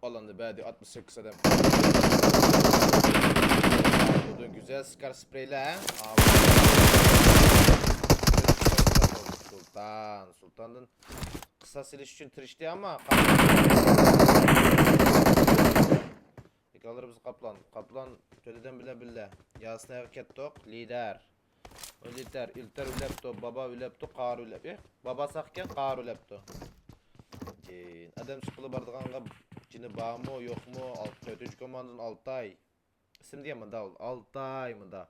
ئالاندا بەدى ئاتمىش سەككىز ئادەم. بۇدۇن گۈزەل سكار سپرېيلەر، ھە؟ سۇلتان، سۇلتاندىن قىساس ئېلىش ئۈچۈن تىرىشتى، ئەمما ئېكرانلىرىمىز قاپلان. قاپلان تۆت ئادەم بىلەن بىللە. ياسىناغا كەتتۇق، لىدەر. ئۇ لىدەر، ئىلتەر ئۆلەپتۇ، بابا ئۆلەپتۇ، قارى ئۆلەپ-، ئېھ، بابا ساقكەن، قارى ئۆلەپتۇ. جېن، ئادەم سۇقىلى بارىدىغانغا جېنى بارمۇ، يوقمۇ؟ ئالت-، تۆتىنچى كوماندىدىن ئالتاي. ئىسىم دېگەن مۇنداق بولدى، ئالتاي مۇنداق.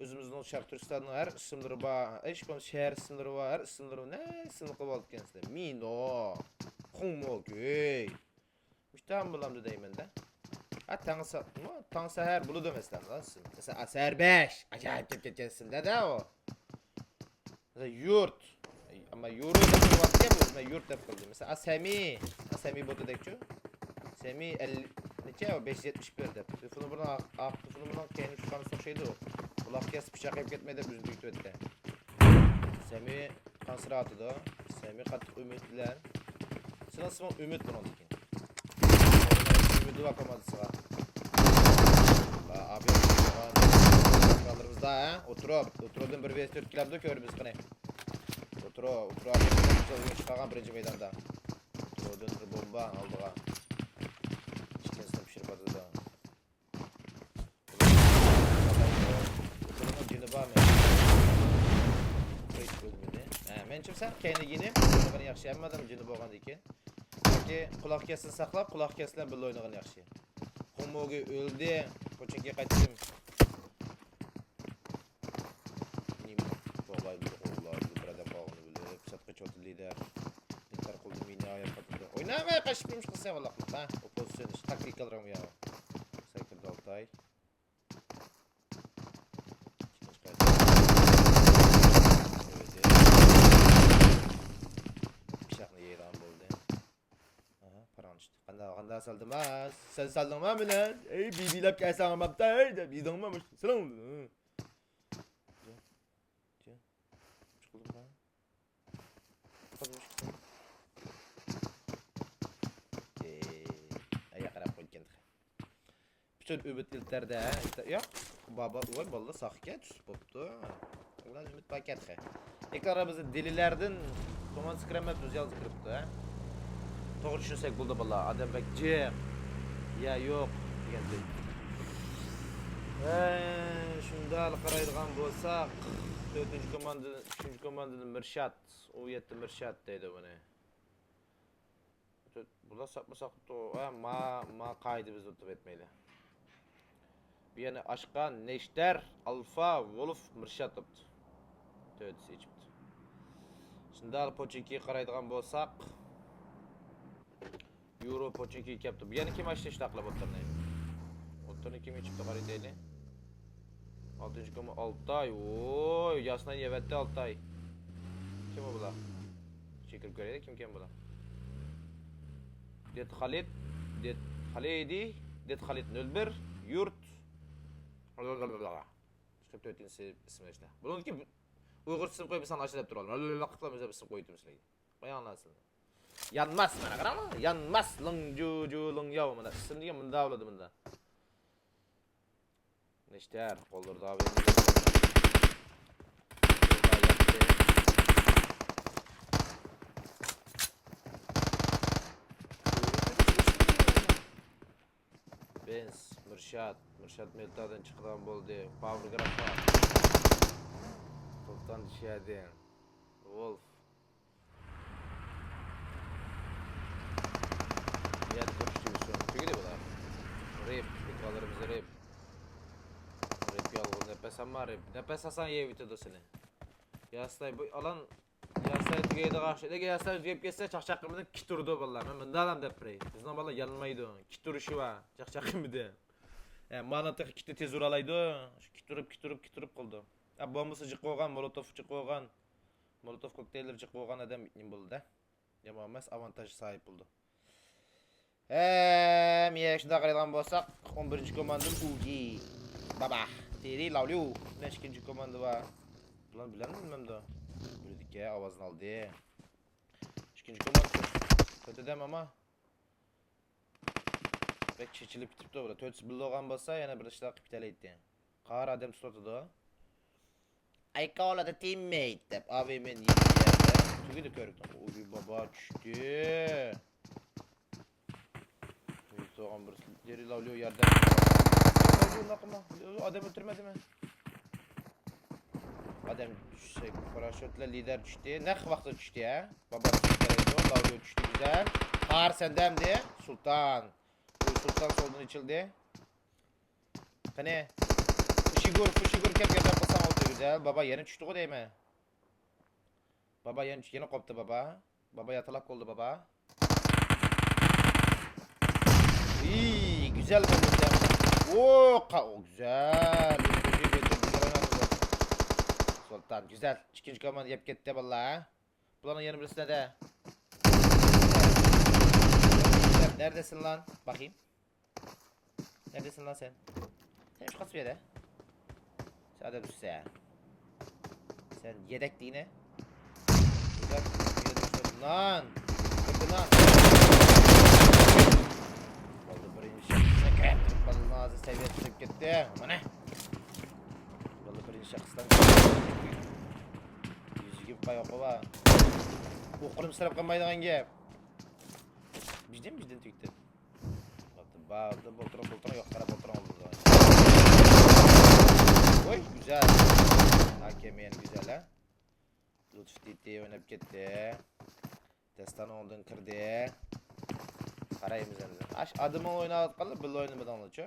ئۆزىمىزنىڭ شەرقىي تۈركىستاننىڭ ھەر ئىسىملىرى بار، ھېچ بولمىسا شەھەر ئىسىملىرى بار، ھەر ئىسىملىرى بار. نە ئىسىمنى قىلىۋالىدىكەنسىلەر؟ مىنو، خۇڭموگۈي. مۇشتام بولامدۇ دەيمەن-دە. ئا، تاڭ سا-، مۇ-، تاڭ سەھەر بولىدۇ مەسىلەن، مەسىلەن، ئا، سەھەر بەش، ئاجايىپ كەپ كەتكەنسىز-دە، ئۇ. مەسىلەن، يۇرت. ئەمما يورو دەپ بولۇۋاتىدىكەن بۇ، مەن يۇرت دەپ قىلدىم. مەسىلەن، ئا، سەمى. ئا، سەمى بولدى دەكچۇ. سەمى ئەللىك نەچچە؟ بەش يۈز يەتمىش بىر دەپ. تېلېفونى بۇرنى ئاق، ئاق تېلېفونى بۇرنى كەينى چىققان ئوخشايدۇ. قۇلاق كەس پىچاق يەپ كەتمەي دەپ ئۆزىنى تۈگىتىۋەتتى. سەمى قانسىراۋاتىدۇ. سەمى قاتتىق ئۈمىد بىلەن. سېنىڭ ئىسمىڭ ئۈمىد بۇنىڭدىن كېيىن. ئۈمىد بار كوماندىسىغا. ئابىيلىرىمىزدا، ھە؟ ئوتتۇرا، ئوتتۇرىدىن بىر ۋېس تۆت كېلەمدۇ، كۆرىمىز قېنى. ئوتتۇرا، ئوتتۇرا، چىقارغان بىرىنچى مەيداندا. ئوتتۇرىدىن بىر بومبا ئالدىغا. ئىككىنچىسىنى پىشۇرۇپ ئاتىدۇ. ئوتتۇرىنىڭ جېنى بارمۇ؟ ھېچ ئۆلمىدى. ھە، مەنچە سەل كەينىگە يېنىپ ئوينىغىنى ياخشى، ھەممە ئادەم جېنى بولغاندىن كېيىن. ياكى قۇلاق كەسنى ساقلاپ، قۇلاق كەس بىلەن بىللە ئوينىغىنى ياخشى. خۇموگى ئۆلدى. پوچىنكى قايتتىم. نېمە؟ قوغلايدۇ، قوغلايدۇ، بىر ئادەم قالغىنى بىلىپ، سىرتقا چوتى لىدەر. ئىنكار قىلدى، مېنى ئاياپ قاتىدۇ. ئويناماي قاچىپ يۈرمىش قىلسا، ۋاللاھ قىلىپ، ھە؟ ئوپپوزىتسىيون ئىش، تاكتىكىلىرىڭ يا. سەكرىدى ئالتاي. ئىككىنچى قايتا. پىچاقنى يەيدىغان بولدى. ئاھا، پاراڭ چۈشتى. قانداق، قانداق سالدىم ھە؟ سەن سالدىڭما مېنى؟ ئەي، بىبىلەپ كەلسەڭ ئاماپتا، ئەي، دەپ يېدىڭما مۇشۇ؟ سېلىڭ. جا، جا. چىقىلدىم ھە؟ ئەي، قاراپ قويدىكەن تېخى. پۈتۈن ئۈمىد ئىلتەردە، ھە؟ ياق، بابا، ۋاي، بالىلار ساقكەن، تۈس بوپتۇ. ئۇلار ئۈمىد پاكەت خەي. ئېكرانىمىزدا دېلىلەردىن تۇمان سىكرەمەپ دۇزيالغا كىرىپتۇ، ھە؟ توغرا چۈشەنسەك بولدى، بالىلار. ئادەم بەك جىق. يا يوق دېگەندەك. ھە، شۇنداق قارايدىغان بولساق، تۆتىنچى كوماندا، ئۈچىنچى كوماندىدىن مىرشات، ئۇ يەتتە مىرشات دەيدۇ بۇنى. بۇلار ساپمۇ ساقىپتۇ. ھە، ما، ما قائىدە بىز ئۇتۇپ يەتمەيلى. بۇ يەنە ئاشقان، نەشتەر، ئالفا، ۋولف، مىرشات بوپتۇ. تۆتىسى ئېچىپتۇ. شۇنداق پوچىنكىگە قارايدىغان بولساق، يورو پوچىنكىگە كەپتۇ. بۇ يەنە كىم ئاچتى شۇنداق قىلىپ ئوتتۇرىنى؟ ئوتتۇرىنى كىم ئېچىپتۇ، قارايتەيلى. ئالتىنچى كوما ئالتاي. ۋوي، ياسىناي يەۋەتتى ئالتاي. كىم ئۇ بۇلار؟ كىرىپ كۆرەيلى، كىمكەن بۇلار؟ دېد خالىد، دېد خالىدى، دېد خالىد نۆل بىر، يۇرت. چىقىپ تۆتىنچىسى ئىسمى ئىشتە. بۇنىڭدىكى ئۇيغۇرچىسىنى قويۇپ ساڭا ئاشۇ دەپ تۇرالىم. لىقىپ ئۆزى ئىسىم قويۇۋېتىمىز سىلەرگە. قويۇڭلار سىلەر. يانماس، مانا قاراڭلار. يانماس، لىڭ جۇ جۇ لىڭ ياۋ. مانا ئىسىم دېگەن مۇنداق بولىدۇ، مۇنداق. نەشتەر، قوللىرىدا بېنز، مىرشات، مىرشات مېلتادىن چىقىدىغان بولدى. پاۋېر گرافا. سۇلتان شادى. ۋولف. نىيەت كۆرۈشتۈرسۇن. تۈگىدى بۇلار. رىپ، ئىكرالىرىمىز رىپ. رىپ يالغۇز نەپەس ئەمما رىپ. نەپەس ئالساڭ يەۋېتىدۇ سېنى. ياسىناي بۇ ئالان، ياسىناي تۈگەيدىغان ئوخشايدۇ. لېكىن ياسىناي تۈگەپ كەتسە چاقچاق قىلمىدىم، كىتۇرىدۇ بالىلار. مەن مۇنداق ئادەم دەپ بېرەي. بىزنىڭ بالىلار يانمايدۇ. كىتۇرۇشى بار. چاقچاق قىلمىدى. ئە، مانا تېخى كىتنى تېز ئۇرالايدۇ. شۇ كىتۇرۇپ، كىتۇرۇپ، كىتۇرۇپ قىلىدۇ. ئە، بومبىسى جىق بولغان، مولوتوف جىق بولغان. مولوتوف كوكتېيللىرى جىق بولغان ئادەم نېمە بولىدۇ؟ يامان ئەمەس، ئاۋانتاژ ساھىب بولىدۇ. ھەم، يە، شۇنداق قارايدىغان بولساق، ئون بىرىنچى كوماندا ئۇگى. بابا. تېرى لاۋليۇ. بىلەن ئىككىنچى كوماندا بار. بۇلار بىلەمدۇ، بىلمەمدۇ؟ بىلىدىكەن، ئاۋازىنى ئالدى. ئىككىنچى كوماندا. تۆتىدە ماما. بەك چېچىلىپ كېتىپتۇ بۇلار. تۆتىسى بىللە بولغان بولسا، يەنە بىر ئىشلار قىلىپ كېتەلەيتتى. قارا ئادەم تۇتۇۋاتىدۇ. I call it a teammate دەپ، ئاۋېمېن يېتىپ يەردە. تۈگىدى كۆرۈپتۇ. ئۇي، بابا چۈشتى. تۈگىدى تۇرغان بىرسى. جېرى لاۋليۇ ياردەم. لاۋليۇ ناقىما. ئادەم ئۆلتۈرمەيدىمەن. ئادەم چۈشسە، پاراشوتلا لىدەر چۈشتى. نەق ۋاقتىدا چۈشتى، ھە؟ بابا چۈشتى. لاۋليۇ چۈشتى، گۈزەل. قار سەندە ئەمدى. سۇلتان. بۇ سۇلتان سولدىن ئېچىلدى. قېنى؟ فۇشىگۇر، فۇشىگۇر كەپ ياردەم قىلساڭ بولدى، گۈزەل. بابا يەنە چۈشتىغۇ دەيمەن. بابا يەنە چۈش-، يەنە قوپتى بابا. بابا ياتىلاق بولدى بابا. ئىي، گۈزەل. گۈزەل بولدى. ئو، قا-، ئو، گۈزەل. سۇلتان، گۈزەل. ئىككىنچى كوماندا يەپ كەتتى باللا. بۇلارنىڭ يەنە بىرسى نەدە؟ نەدىسىن لان؟ باقايلى. نەدىسىن لان سەن؟ سەن شۇ قاچىپ يەردە. سەن ئادەم چۈشسە. سەن يەدەك دېگىنە. نان. بىردە نان. بولدى، بىرىنچى شەخسنى كەتتى. بالىنىڭ ھازىر سەۋىيەسى چۈشۈپ كەتتى. مانا. بولدى، بىرىنچى شەخستىن. يۈزىگە قاياقى بار. ئوقۇنۇپ سىرىپ قالمايدىغان گەپ. بىجدىن، بىجدىن تۈگدى. باردا بولتۇرۇڭ، بولتۇرۇڭ، يوق، قاراپ ئولتۇرۇڭ. ۋوي، گۈزەل. ئاكام يەنە گۈزەل، ھە؟ لۇتۇف تىتى ئويناپ كەتتى. داستان ئوڭدىن كىردى. قارايمىز ئەمدى. ئاش ئادىمىڭ ئويناۋاتقانلا بىللە ئوينىمىدىڭلارچۇ؟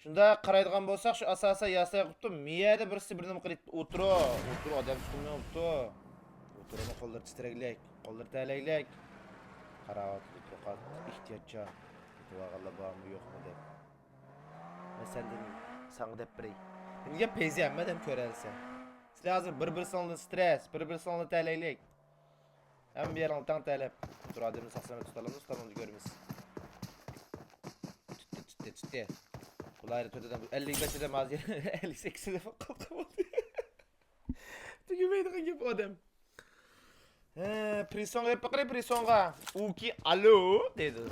شۇنداق قارايدىغان بولساق، شۇ ئاساسەن ياساي قىپتۇ. مىيەدە بىرسى بىرنېمە قىلىپ ئولتۇرۇ. ئولتۇرۇ، ئادەم تۇتۇلماي ئولتۇرۇ. ئولتۇرۇنىڭ قوللىرى تىترەكلىك، قوللىرى تەلەيلىك. قاراۋاتىدۇ، تۇرۇپ قالدى. ئېھتىياتچان. يېتىۋالغانلار بارمۇ، يوقمۇ دەپ. مەن سەندىن، ساڭا دەپ بېرەي. نېمىگە پەيزى ھەممە ئادەم كۆرەلىسە. سىلەر ھازىر بىر-بىرسىڭلارنى سترېس، بىر-بىرسىڭلارنى تەلەيلىك. ھەممە يەرنى تەڭ تەلەپ. بۇ ئادەمنى ساق سالامەت تۇتالامدۇ، تۇتالامدۇ كۆرىمىز. تۈتتى، تۈتتى، تۈتتى. بۇلار تۆت ئادەم، ئەللىك بەش ئادەم ھازىر، ئەللىك سەككىز ئادەم قالغان بولدى. تۈگىمەيدىغان گەپ ئادەم. ھە، پرىسونغا يەپ بېقىلى، پرىسونغا. ئۇكى، ئالو دەيدۇ.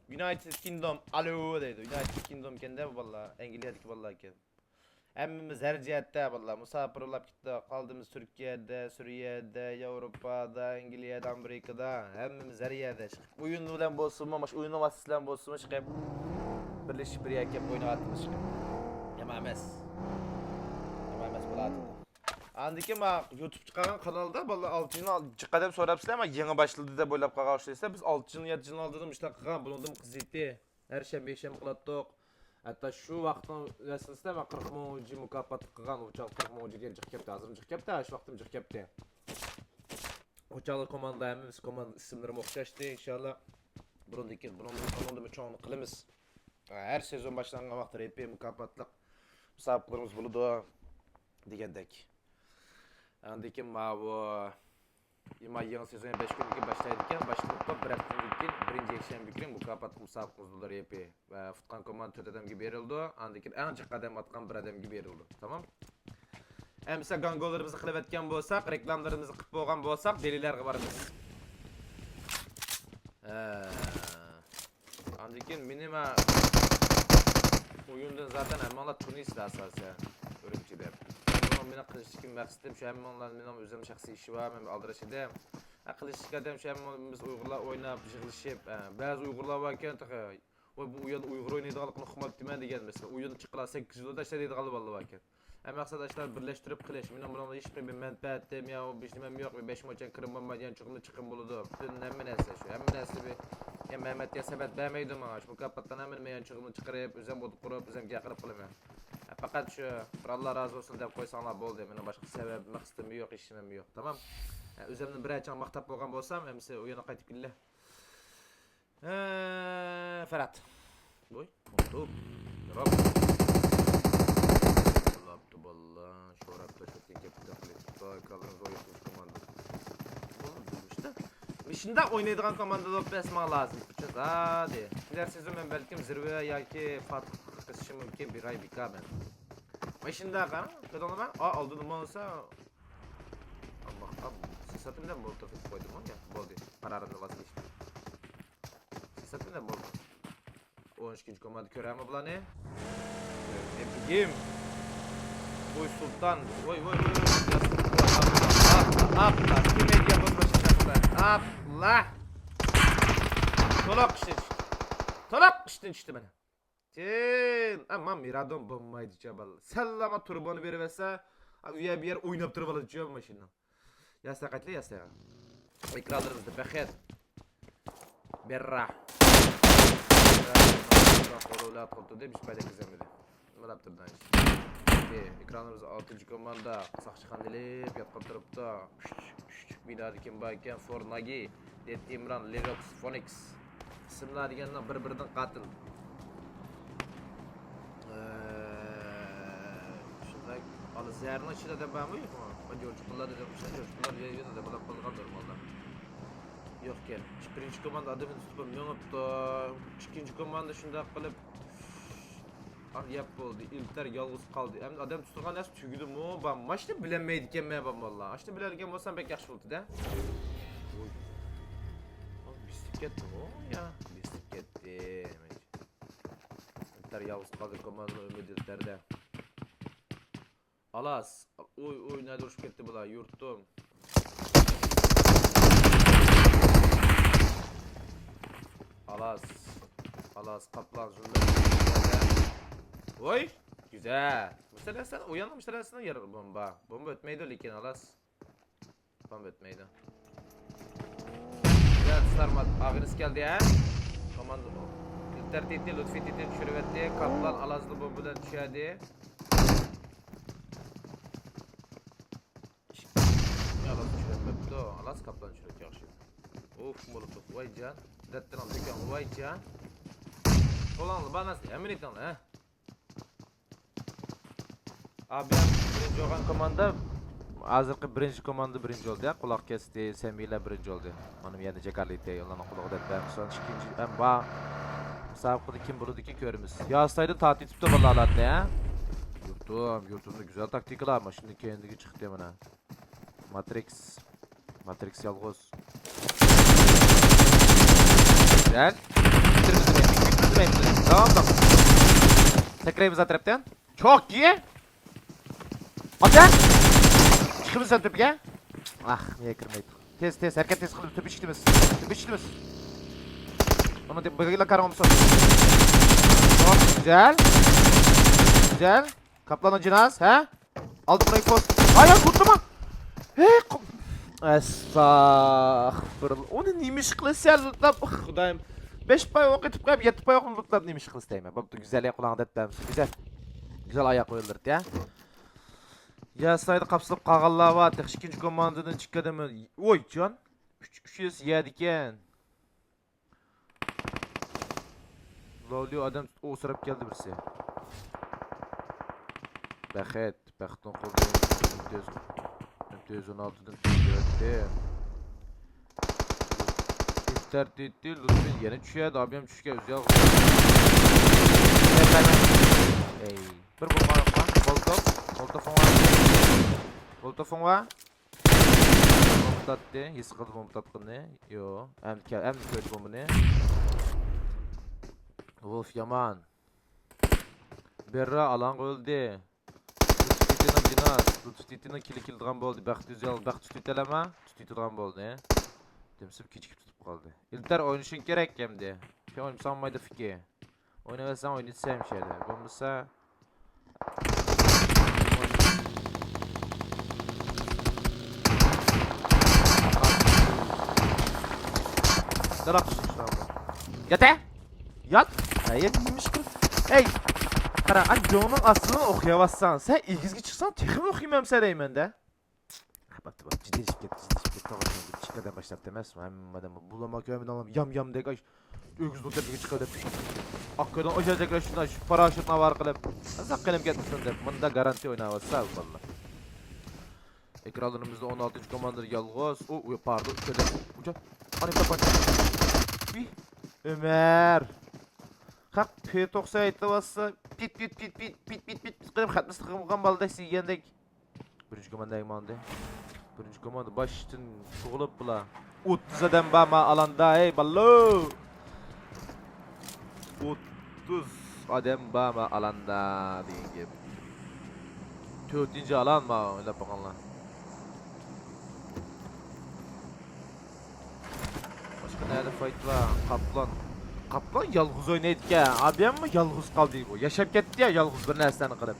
يۇنايتېد كىندوم، ئالو دەيدۇ. يۇنايتېد كىندوم ئىكەن-دە بۇ بالىلار. ئەنگلىيەدىكى بالىلار ئىكەن. ھەممىمىز ھەر جەھەتتە، بالىلار، مۇساپىر بولاپ كېتتۇق. قالدىمىز تۈركىيەدە، سۈرىيەدە، ياۋروپادا، ئەنگلىيەدە، ئامېرىكىدا، ھەممىمىز ھەر يەردە. ئويۇن بىلەن بولسىمۇ، مانا شۇ ئويۇننىڭ ۋاسىتىسى بىلەن بولسىمۇ، چىقىپ بىرلىشىپ بىر يەرگە كېلىپ ئويناۋاتىمىز، چىقىپ. يامان ئەمەس. يامان ئەمەس بولاتىدۇ. ئاندىن كېيىن مانا يۇتۇب چىقارغان قانالدا، بالىلار، ئالتە يىل جىق ئادەم سوراپسىلەر، مانا يېڭى باشلىدى دەپ ئويلاپ قالغان ئوخشايسىلەر. بىز ئالتە يىل، يەتتە يىل ئالدىدا مۇشۇنداق قىلغان، بۇنىڭدىن قىزىيتتى. ھەر شەنبە، يەكشەنبە قىلاتتۇق. ھەتتا شۇ ۋاقىتنىڭ ئەسلىسىدە مەن قىرىق مىڭ يۈەن مۇكاپاتلىق قىلغان، ئۇ چاغ قىرىق مىڭ يۈەن جىق كەپتۇ، ھازىرمۇ جىق كەپتۇ، شۇ ۋاقىتتىمۇ جىق كەپتى. ئۇ چاغلار كوماندا ھەممىمىز كوماندا ئىسىملىرىمۇ ئوخشاشتى، ئىنشاللا. بۇرۇندىن كېيىن، بۇنىڭدىن، بۇنىڭدىنمۇ چوڭىنى قىلىمىز. ھەر سېزون باشلانغان ۋاقىتتا رېپى مۇكاپاتلىق مۇسابىقىلىرىمىز بولىدۇ دېگەندەك. ئاندىن كېيىن ماۋۇ يېڭى سېزون بەش كۈندىن كېيىن باشلايدىكەن. باشلىنىپ بىر ھەپتىدىن كېيىن بىرىنچى يەكشەنبە كۈنى مۇكاپاتلىق مۇسابىقىمىز بولىدۇ، رېپى. ۋە ئۇتقان كوماندا تۆت ئادەمگە بېرىلىدۇ. ئاندىن كېيىن ئەڭ جىق قەدەم ئاتقان بىر ئادەمگە بېرىلىدۇ. تامام. ئەمىسە گاڭگولىرىمىزنى قىلىۋەتكەن بولساق، رېكلامىلىرىمىزنى قىلىپ بولغان بولساق، دېلىلەرگە بارىمىز. ھە. ئاندىن كېيىن مېنى ما-، ئويۇندىن زاتەن ھەممىڭلار تونۇيسىلەر ئاساسەن، ئۈرۈمچى دەپ. مېنىڭ، مېنىڭ قىلىشتىكى مەقسىتىم شۇ، ھەممىڭلار، مېنىڭ ئۆزۈم شەخسىي ئىشى بار، مەن ئالدىراش ئىدىم. ھە، قىلىشتىكى ئادەم شۇ، ھەممىمىز ئۇيغۇرلار ئويناپ، يىغلىشىپ، ھە، بەزى ئۇيغۇرلار باركەن تېخى، ۋاي، بۇ ئۇ يەردە ئۇيغۇر ئوينايدىغانلىقىنى ئۇقماپتىمەن دېگەن، مەسىلەن، ئويۇننى چىقىرا سەككىز يىلدا تاشلاي دەيدىغانلار بالىلار باركەن. ھەممە مەقسەت ئاشۇلارنى بىرلەشتۈرۈپ قىلىش. مېنىڭ بۇنىڭدا ھېچبىر مەنپەئەتىم يا بىر نېمەم يوق، بىر بەش مىڭ چەن كىرىم بولمايدۇ، يەنە چىقىم بولىدۇ. پۈتۈن ھەممە نەرسە شۇ. ھەممە نەرسە بىر، يا مەمەت يا سەمەت بەرمەيدۇ ماڭا. شۇ مۇكاپاتلارنى ھەممىنى مەن يەنە چىقىمنى چىقىرىپ، ئۆزۈم ئوت قۇرۇپ، ئۆزۈم گەپ قىلىپ قىلىمەن. ھە، پەقەت شۇ بىر ئاللا رازى بولسۇن دەپ قويساڭلار بولدى. مېنىڭ باشقا سەۋەب، مەقسىتىم يوق، ھېچ نېمەم يوق. تامام. ھە، ئۆزۈمنى بىرەر چاغ ماختاپ بولغان بولسام، ئەمىسە ئۇ يەنە قايتىپ كېلىلە. ھە، فەرھات. ۋوي، ماڭدۇ. ياراپ. بولۇپتۇ، باللا. شوراپ تاشلىدى، گەپتە قىلىپ. خۇداي كاللىڭىزنى ئويۇقتۇرۇش كوماندا. بولدى، ئىشتە. مۇشۇنداق ئوينايدىغان كوماندا بولۇپ بەس ماڭا لازىم. ئۈچىنچى، ھادى. كېلەر سېزون مەن بەلكىم زىرۋە ياكى پاتىق قىسىشىم مۇمكىن، بىر ئاي بىكار مەن. مۇشۇنداق، ھە؟ كۆردۈڭلارمۇ؟ ئا، ئالدىدا بولسا. ئاللاھ، ئا، سىساتىم بىلەن مولوتوف قويدۇم، يا، بولدى. قارارىمدىن ۋاز كەچتىم. سىساتىم بىلەن مولوتوف. ئون ئىككىنچى كوماندا كۆرەمۇ بۇلارنى؟ ئەپىگىم. ۋوي سۇلتان. ۋوي، ۋوي، ۋوي، ۋوي. ئاپلا، ئاپلا. كىم ئىدى يا بولمىسا شەخسلەر؟ ئاپلا. تولۇق ئىشتىن چىقتى. تولۇق ئىشتىن چىقتى مانا. تىن. ئەمما مىرادون بولمايدۇچە باللا. سەللا ما تۇربونى بېرىۋەتسە، ئۇ يەر بۇ يەر ئويناپ تۇرۇۋالىدۇچە ماشىنىنىڭ. ياسا قايتلا ياسا. ئېكرانلىرىمىزدا بەخت. بېررا. قولۇلات قىلتۇردى، بىش پايدا كىزەمدى. نېمە دەپ تۇردى؟ ئېكرانلىرىمىزدا ئالتىنچى كوماندا، ساقچىخانا ئېلىپ ياتقان تۇرۇپتۇ. كۈچلۈك، كۈچلۈك بىنادا كىم بار ئىكەن؟ فور ناگى، دېد ئىمران، لىنوكس، فونىكس. ئىسىملار دېگەننىڭ بىر-بىرىدىن قاتىل. ئە، شۇنداق. ئالا زەھەرنىڭ ئىچىدە ئادەم بارمۇ يوقمۇ؟ مەن جورجقۇللار دېدىم، شۇ جورجقۇللار يەيدۇ دەپ ئويلاپ قالغان نورمالدا. يوقكەن. بىرىنچى كوماندا ئادىمىنى تۇتۇپ مېڭىپتۇ. ئىككىنچى كوماندا شۇنداق قىلىپ، ئاھ، يەپ بولدى. ئىلتەر يالغۇز قالدى. ئەمدى ئادەم تۇتىدىغان نەرسە تۈگىدىمۇ؟ بار. ماشىنا بىلەلمەيدىكەنمەن، بار، باللا. ماشىنا بىلەلىگەن بولسام بەك ياخشى بولدى-دە. ۋوي. ئاھ، بېسىپ كەتتىمۇ؟ يا، بېسىپ كەتتى. ئىلتەر يالغۇز قالدى، كوماندىنىڭ ئۈمىدى ئىلتەردە. ئالاس. ئوي، ئوي، نەدە ئۇرۇشۇپ كەتتى بۇلار؟ يۇرتۇم. ئالاس. ئالاس، قاپلان، زۇلۇم. ۋوي! گۈزەل. مۇشتەرىسىدىن ئۇيانغان مۇشتەرىسىدىن يارىغى بومبا. بومبا ئۆتمەيدۇ لېكىن، ئالاس. بومبا ئۆتمەيدۇ. يا، سارمات، ئاغىنىسى كەلدى، ھە؟ كوماندا. ئىلتەر تېتى، لۇتپى تېتى چۈشۈرۈۋەتتى. قاپلان ئالازلى بومبا بىلەن چۈشەدى. ئالاس چۈشۈرۈۋەتمەپتۇ. ئالاس قاپلان چۈشۈرۈۋەتتى، ياخشى. ئۇف، مولوتوف، ۋاي جان. دەتتىن ئالدى ئىكەن، ۋاي جان. قولۇڭلار بار نەرسە، ھەممىنى ئېيتىڭلار، ھە؟ ئابىيان بىرىنچى بولغان كوماندا، ھازىرقى بىرىنچى كوماندا بىرىنچى بولدى، يا، قۇلاق كەستى، سەمىيلەر بىرىنچى بولدى. مانا يەنە جاكارلىتى، ئۇلارنىڭ قۇلىقى دەپ بەرمىسۇن. ئىككىنچى، ئەم، با-، مۇسابىقىدە كىم بولىدىكى كۆرىمىز. ياسايدىن تارتىۋېتىپتۇ باللا ئالاتنى، ھە؟ يۇرتۇم، يۇرتۇمدا گۈزەل تاكتىكىلار، ماشىنىنىڭ كەينىدىكى چىقتى مانا. ماترىكس. ماترىكس يالغۇز. گۈزەل. بىتىرمىدى، بىتىرمىدى. داۋاملىق. سەكرەيمىز ئەتراپتىن. چوكى. ئاتا. چىقىمىز سەن تۆپكە. ئاھ، نېگە كىرمەيدۇ؟ تېز، تېز، ھەرىكەت تېز قىلىپ تۆپ ئىشىكتىمىز. تۆپ ئىشىكتىمىز. ئۇنى دەپ بىرگىلا كارىڭ بولسۇن. گۈزەل. گۈزەل. كاپلاننىڭ جىناز، ھە؟ ئالدى بۇنى پوست. ئايا، قۇتلىما. ھەي، قۇ-، ئەستەغپىرۇللا. ئۇنى نېمە ئىش قىلىسەن لۇتلاپ؟ ئۇھ، خۇدايىم. بەش پاي ئوق ئېتىپ قويۇپ، يەتتە پاي ئوقنى لۇتلاپ نېمە ئىش قىلىسەن دەيمەن. بوپتۇ، گۈزەل، يا، قۇلاڭ دەپ بەرمىسۇن. گۈزەل. گۈزەل ئاياق ئويۇنلىرى، يا. يا، سايدا قاپسىلىپ قالغانلار بار. تېخى ئىككىنچى كوماندىدىن ئىككى ئادەم. ۋوي، جان. ئۈچ، ئۈچ يۈز يەدىكەن. لوليو ئادەم ئوۋسىراپ كەلدى بىرسى. بەخت، بەختنىڭ قولىدىن ئىمتىياز، ئىمتىياز ئون ئالتىدىن تۆتتى. ئىلتەر تېتى، لۇتپى يەنە چۈشەر، دابىيام چۈشكەن، ئۆزى يالغۇز. ئەي، بىر بولمايۋاتقان، مولوتوف، مولوتوفۇڭ بار. مولوتوفۇڭ بار. بومبا تاتتى، ھېس قىلدى بومبا تاتقىنىنى. يو، ئەمدى كەل، ئەمدى كۆردى بومبىنى. ۋولف يامان. بېررا ئالاڭغا ئۆلدى. لۇتپىتىنىڭ بىناس، لۇتپىتىنىڭ كىلى كېلىدىغان بولدى. بەخت ئۆزى يالغۇز، بەخت تۇتۇۋېتەلەما؟ تۇتۇۋېتىدىغان بولدى. دېمىسىم كېچىكىپ تۇتۇپ قالدى. ئىلتەر ئوينىشىڭ كېرەك ئەمدى. سەن ئوينىمىساڭ بولمايدۇ، فىكى. ئوينىۋەتسەڭ ئوينىتىسەن مۇشۇ يەردە. بولمىسا، يات، ھە؟ يات! ھەي، نېمە ئىش قىل-، ھەي! قارا، ئانا جوڭنىڭ ئاستىدىن ئوقۇياۋاتساڭ، سەن ئېگىزگە چىقساڭ تېخىمۇ ئوقۇيمەن سەن دەيمەن-دە. بوپتۇ، بوپتۇ، جىددىيلىشىپ كەتتى، جىددىيلىشىپ كەتتى. توغرا، توغرا، كىچىك ئادەم باشلاپتۇ ئەمەسمۇ؟ ھەممە ئادەم بۇلىما كۆرمىدىڭلارمۇ؟ يام، يام دەك، ئاش، ئۆگزە تەپىگە چىقىپ دەپ. ئاققىدىن ئاشا جەكلەش شۇنداق، شۇ پاراشوتنى ھاۋارە قىلىپ، ئازراق قېنىم كەتمىسۇن دەپ، مۇنداق گارانتىيە ئويناۋاتسا، بالىلار. ئېكرانلىرىمىزدا ئون ئالتىنچى كوماندىر يالغۇز. ئۇ، ئۇ، پاردۇ، ئۈچ ئادەم. ئۇچا، قارا تاپان. ۋىھ، ئۆمەر. خەق پى توقسان ئېيتىۋاتسا، پىت، پىت، پىت قىلىپ خەتنى سىقىپ قالغان بالىدەك، سىيگەندەك. بىرىنچى كوماندا ماڭدى. بىرىنچى كوماندا باشتىن تۇغۇلۇپ بۇلار. ئوتتۇز ئادەم بار ما ئالاندا، ھەي باللو! ئوتتۇز ئادەم بار ما ئالاندا دېگەن گەپ. تۆتىنچى ئالان ما، ئويلاپ باقىڭلار. باشقا نەدە فايت بار؟ قاپلان. قاپلان يالغۇز ئوينايدىكەن. ئابىياممۇ يالغۇز قالدى بۇ. ياشاپ كەتتى يا يالغۇز بىر نەرسىلەرنى قىلىپ.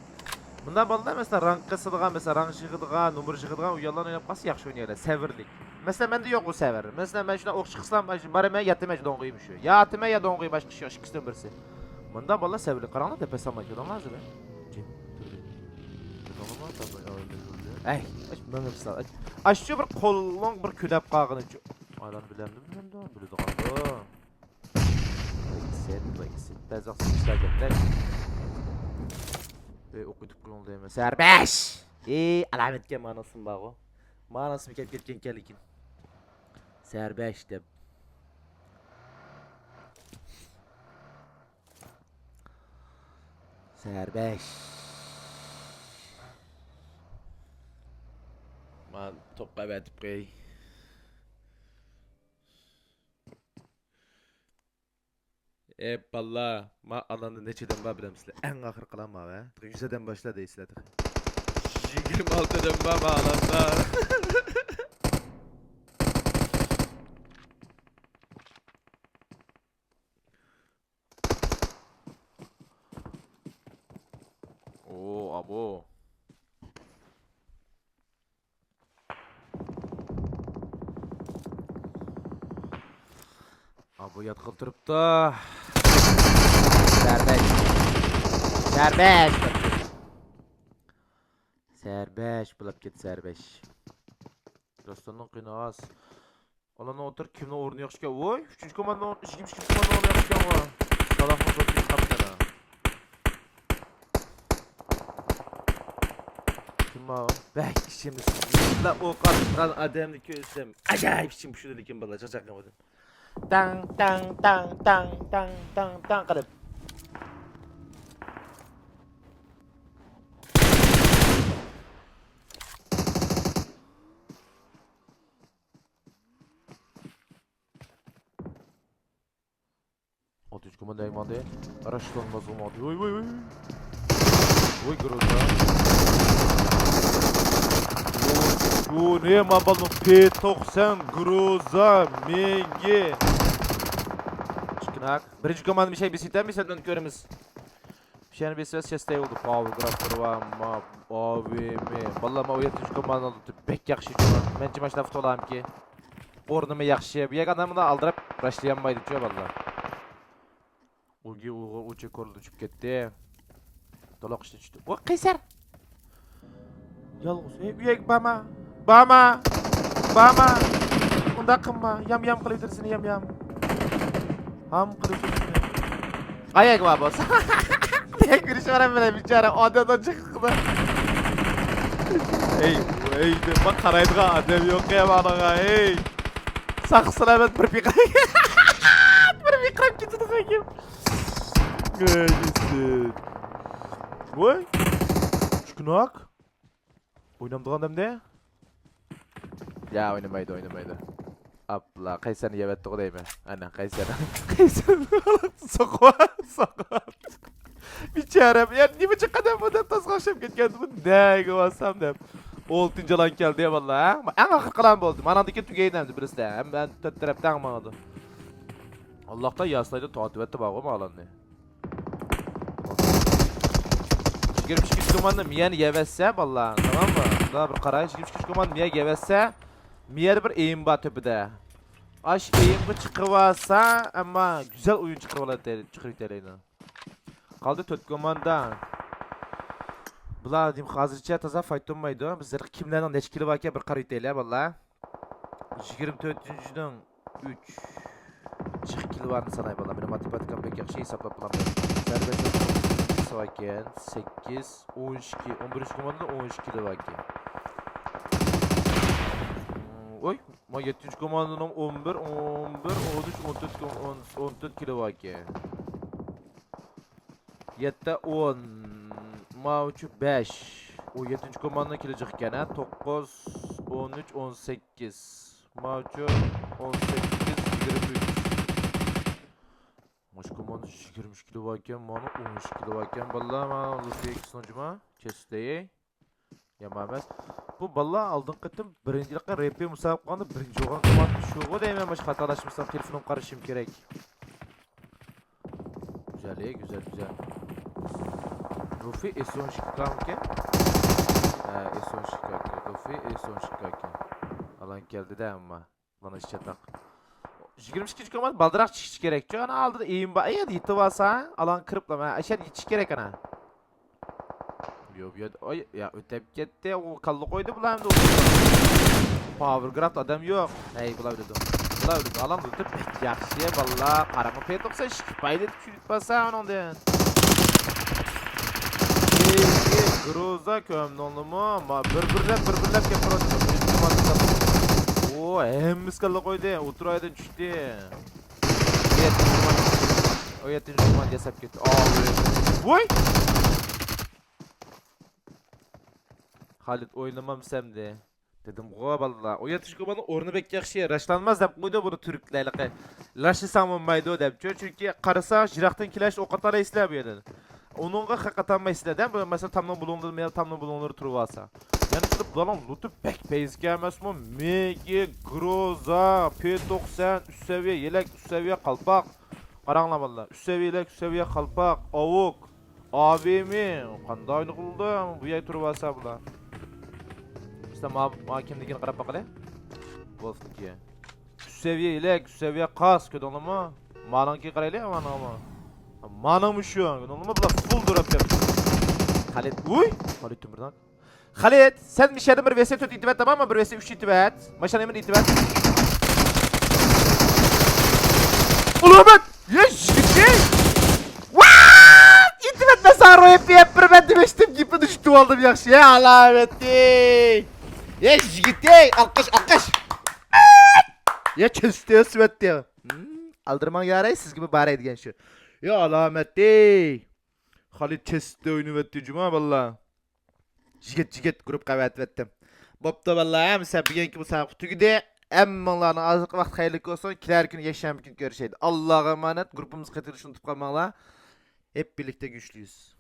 مۇنداق بالىلار، مەسىلەن، رانك قىسىدىغان، مەسىلەن، رانك يىغىدىغان، نومۇر يىغىدىغان، ئۇ ياللارنى ئويناپ قالسا ياخشى ئوينايدۇ، سەۋرلىك. مەسىلەن، مەندە يوق ئۇ سەۋر. مەسىلەن، مەن شۇنداق ئوق چىقسام، مانا شۇ بارىمەن، ياتىمەن، شۇ دوڭغىيىم شۇ. يا ئاتىمەن، يا دوڭغىيىم، باشقا ئىش يوق، ئىككىسىدىن بىرسى. مۇنداق بالىلار سەۋرلىك. قاراڭلار، نەپەس ئالماي كېلىڭلار ھازىر. جىم. ئەي، ئاش، مېڭىپ سال. ئاش، ئاشۇ بىر قولۇڭ بىر كۆدەپ قالغىنى ئۈچۈن. ئادەم بىلەمدۇ، بىلەمدۇ، بىلىدىغاندۇ. كەتتى، بۇ ئىككىسى. بەزى ۋاقىت ئىشلار كەتتى. ئۆي ئوقۇتۇپ قويۇڭ دەيمەن. سەربەش! ئى، ئالامەتكە ماناسىمۇ بارغۇ. ماناسىمۇ كەپ كەتكەنكەن لېكىن. سەربەش دەپ. سەربەش. مانا توپقا ئەۋەتىپ قوي. ئەي باللا، ما ئالاندا نەچچە ئادەم بار بىلەمسىلەر؟ ئەڭ ئاخىرقىلار ماۋۇ، ھە؟ يۈز ئادەم باشلا دەيسىلەر تېخى. يىگىرمە ئالتە ئادەم بار ما ئالاندا. ئو، ئابو. ئابۇ ياتقىلى تۇرۇپتۇ. سەربەش. سەربەش. سەربەش بولاپ كەتتى، سەربەش. دوستۇمنىڭ قېنى ئاز. ئالاندا ئولتۇر، كىمنىڭ ئورنى ياخشىكەن؟ ۋوي، ئۈچىنچى كوماندا، ئىككىنچى كوماندا ئورنى ياخشىكەن ۋا. سالاھمۇ زور كېلىپ قاپتىنا. كىم ماۋۇ؟ بەك ئىچىمىز. مۇشۇنداق ئوق ئاتقان ئادەمنى كۆرسەم ئاجايىپ ئىچىم پۇشىدۇ، لېكىن بالىلار چاقچاق قىلمىدىم. تاڭ، تاڭ، تاڭ، تاڭ، تاڭ، تاڭ، تاڭ قىلىپ. ئالتىنچى كوماندا يايماندى. راشلانماز بولماقتا. ۋوي، ۋوي، ۋوي. ۋوي، گروزا. ۋوي، ۋوي، نېمە بالنىڭ پېتوق سەن، گروزا، مېڭگى. چىكىناك. بىرىنچى كوماندا بىر شەي بېسىۋېتەلمىسە، بىزدىن كۆرىمىز. بىر شەينى بېسىۋەتسە، شەستەي بولدى. پاۋېر گراپتور ۋە ما-، ئاۋېمى. باللا، ما ئۇ يەتتىنچى كوماندانى بەك ياخشى. مەنچە ماشىنا ئۇتۇۋالامكى. ئورنىمۇ ياخشى. بۇ يەرگە ئادەم بۇنداق ئالدىراپ راشلىيالمايدۇچۇ، باللا. ئۇگى ئۇغۇر ئۇچى كورلىدى چۈشۈپ كەتتى. تولۇق ئىشتىن چۈشتى. ۋاي، قەيسەر! يالغۇز. ئەي، ئۆيگە بارما. بارما. بارما. ئۇنداق قىلما. يام يام قىلىۋېتىرسىنى، يام يام. ھام قىلىۋېتىرسىنى. قاياققا بار بولسا. بەك بىر ئىش بار بىلەن بىچارە ئادەمدىن چىقىقىدا. ئەي، ئەي، دەپ قارايدىغان ئادەم يوق يا مانىغا، ئەي. ساق سالامەت بىر پىقىراپ. بىر پىقىراپ كېتىدىغان گەپ. ئەي، ۋاي. چۈشكۈناك. ئوينامدىغان ئادەمدە؟ يا، ئوينىمايدۇ، ئوينىمايدۇ. ئاپلا، قەيسەرنى يەۋەتتىغۇ دەيمەن. ئەنە، قەيسەر. قەيسەر. سوقۇۋات، سوقۇۋات. بىچارە، يا، نېمە چىققان بۇ دەپ تاسقا ئوخشاپ كەتكەن. بۇ نەگە بارسام دەپ. ئولتىنچى ئالان كەلدى يا، باللا، ھە؟ ئەڭ ئاخىرقى ئالان بولدى. ماناندىن كېيىن تۈگەيدۇ ئەمدى، بىلىسىلەر. ھەممە تۆت تەرەپتە ھەڭ ماڭىدۇ. ئاللاھتا ياسلايدۇ، تارتىۋەتتى بارغۇ مالاننى. يىگىرمە ئىككىنچى كوماندا مىيەنى يەۋەتسە، باللا، تاماممۇ؟ مۇنداق بىر قاراي، يىگىرمە ئىككىنچى كوماندا مىيە يەۋەتسە، مىيەدە بىر ئېيىم بار تۆپىدە. ئاش ئېيىمغا چىقىۋالسا، ئەمما گۈزەل ئويۇن چىقىرىۋالاتتى، چىقىرىۋېتەلەيدۇ. قالدى تۆت كوماندا. بۇلار دېم-، ھازىرچە تازا فايت تۇرمايدۇ. بىز كىملەرنىڭ نەچچە كىلى باركەن، بىر قاراپ ئۆتەيلى، باللا. يىگىرمە تۆتىنچىنىڭ ئۈچ جىق كىلى بارنى ساناي، باللا. مېنىڭ ماتېماتىكام بەك ياخشى، ھېسابلاپ بولامەن. زەربە سەككىز، سەككىز، ئون ئىككى، ئون بىرىنچى كوماندىدا ئون ئۈچ كىلى باركەن. ۋوي، ما يەتتىنچى كوماندىنىڭ ئون بىر، ئون بىر، ئون ئۈچ، ئون تۆت، ئون، ئون تۆت كىلى باركەن. يەتتە، ئون، ماۋۇچۇ بەش. ئۇ يەتتىنچى كوماندىنىڭ كىلى جىق ئىكەن، ھە؟ توققۇز، ئون ئۈچ، ئون سەككىز. ماۋۇچۇ ئون سەككىز، يىگىرمە ئۈچ. مۇشۇ كوماندا يىگىرمە ئۈچ كىلو باركەن، مانا ئون ئۈچ كىلو باركەن. باللا، مانا لۇفى ئىككىسىنىڭ جۇما. چېستەي. يامان ئەمەس. بۇ باللا ئالدىنقى قېتىم بىرىنچىلىككە رېپى مۇسابىقە قىلغاندا بىرىنچى بولغان كوماندا شۇغۇ دەيمەن، مانا خاتالاشمىسام تېلېفونۇمغا قارىشىم كېرەك. گۈزەل، ئەي، گۈزەل، گۈزەل. لۇفى ئېس ئون ئىككى كامىكەن؟ ھە، ئېس ئون ئىككى كامىكەن. لۇفى ئېس ئون ئىككى كامىكەن. ئالان كەلدى-دە، ئەمما. مانا ئىش چاتاق. يىگىرمە ئىككىنچى كوماندا بالدىراق چىقىشى كېرەكچۇ. ئانا ئالدىدا ئېيىم بار. ئەي، يېتىۋالسا، ئالان كىرىپلا. مانا ئەشەر يېتىشى كېرەك، ئانا. يوق، يوق. ئاي، يا، ئۆتەپ كەتتى. ئۇ كاللا قويدى بۇلار ئەمدى. پاۋېر گراف ئادەم يوق. ھەي، بۇلار ئۆلىدۇ. ئالام ئۆتۈپ بەك ياخشى باللا. قاراڭغۇ پېتوقسا ئىككى پايدا چۈشۈرۈپ بارسا ئۇنىڭدىن. ئىككى گروزا كۆمدۈڭلىمۇ؟ ما بىر بىرلەپ، بىر بىرلەپ كەپ تۇراتتى. ئۇ ھەممىسى كاللا قويدى. ئۇترايدىن چۈشتى. ئۇ يەتتىنچى، ئۇ يەتتىنچى ياساپ كەتتى. ئاۋۇي. ۋوي! خالىد ئوينىمامسەمدى. دېدىمغۇ بالىلار، ئۇ يەتتىنچى كوماندا ئورنى بەك ياخشى، راشلانماس دەپ قويدى بۇنى تۈركلەرلىقى. راشلىساڭ بولمايدۇ دەپ. چۈ-، چۈنكى قارىسا، يىراقتىن كېلىش ئوق ئاتالايسىلەر بۇ يەردىن. ئۇنىڭغا خەق ئاتالمايسىلەر دە، بۇ مەسىلەن، تامنىڭ بۇلۇڭلىرىدا، يا تامنىڭ بۇلۇڭلىرى تۇرۇۋالسا. يەنە كېلىپ بۇلارنىڭ لۇتى بەك پەيزىكەن ئەمەسمۇ؟ مېگى، گروزا، پې توقسەن، ئۈچ سەۋىيە يېلەك، ئۈچ سەۋىيە قالپاق. قاراڭلار بالىلار، ئۈچ سەۋىيە يېلەك، ئۈچ سەۋىيە قالپاق، ئاۋۇك. ئاۋېمى قانداق ئوينىغىلىدۇ؟ بۇ يەر تۇرۇۋالسا بۇلار. بىز ما، ما كىمنىڭكىنى قاراپ باقايلى. ۋولفنىڭكى. ئۈچ سەۋىيە يېلەك، ئۈچ سەۋىيە قاس، كۆردۈڭلارمۇ؟ مانىڭكىگە قارايلى، مانىڭمۇ. مانىڭمۇ شۇ، كۆردۈڭلارمۇ؟ بۇلار فۇل دوراپ كەپتۇ. خالىد، ۋۇي! خالىد تۆمۈرداق. خالىد، سەن مىشەدىن بىر ۋېسى تۆت ئېتىۋەت، تاماممۇ؟ بىر ۋېسى ئۈچ ئېتىۋەت. ماشىنا نېمىنى ئېتىۋەت؟ ئۇلۇمەت! يا يىگىتى! ۋاا! ئېتىۋەت، مەن ساڭا روياپ بېرىپ بېرىمەن دېمەشتىم، گېپىنى يۇتۇۋالدىم، ياخشى. يا ئالامەتتى! يا يىگىتى! ئالقىش، ئالقىش! يا چېستى ئۆسۈۋەتتى. ھىم، ئالدىرىماڭ ياراي، سىزگىمۇ باراي دېگەن شۇ. يا ئالامەتتى! خالىد چېستى ئوينىۋەتتى جۇما باللا. يىگىت، يىگىت، گۇرۇپپىغا ئەۋەتىۋەتتىم. بوپتۇ باللا، ئەمىسە بۈگۈنكى مۇسابىقە تۈگىدى. ھەممىڭلارنىڭ ئازاق ۋاقتى خەيرلىك بولسۇن. كېلەر كۈنى يەكشەنبە كۈنى كۆرۈشەيلى. ئاللاغا ئامانەت، گۇرۇپپىمىزغا قېتىلىشنى ئۇنتۇپ قالماڭلار. ھەپ بىرلىكتە كۈچلۈيۈز.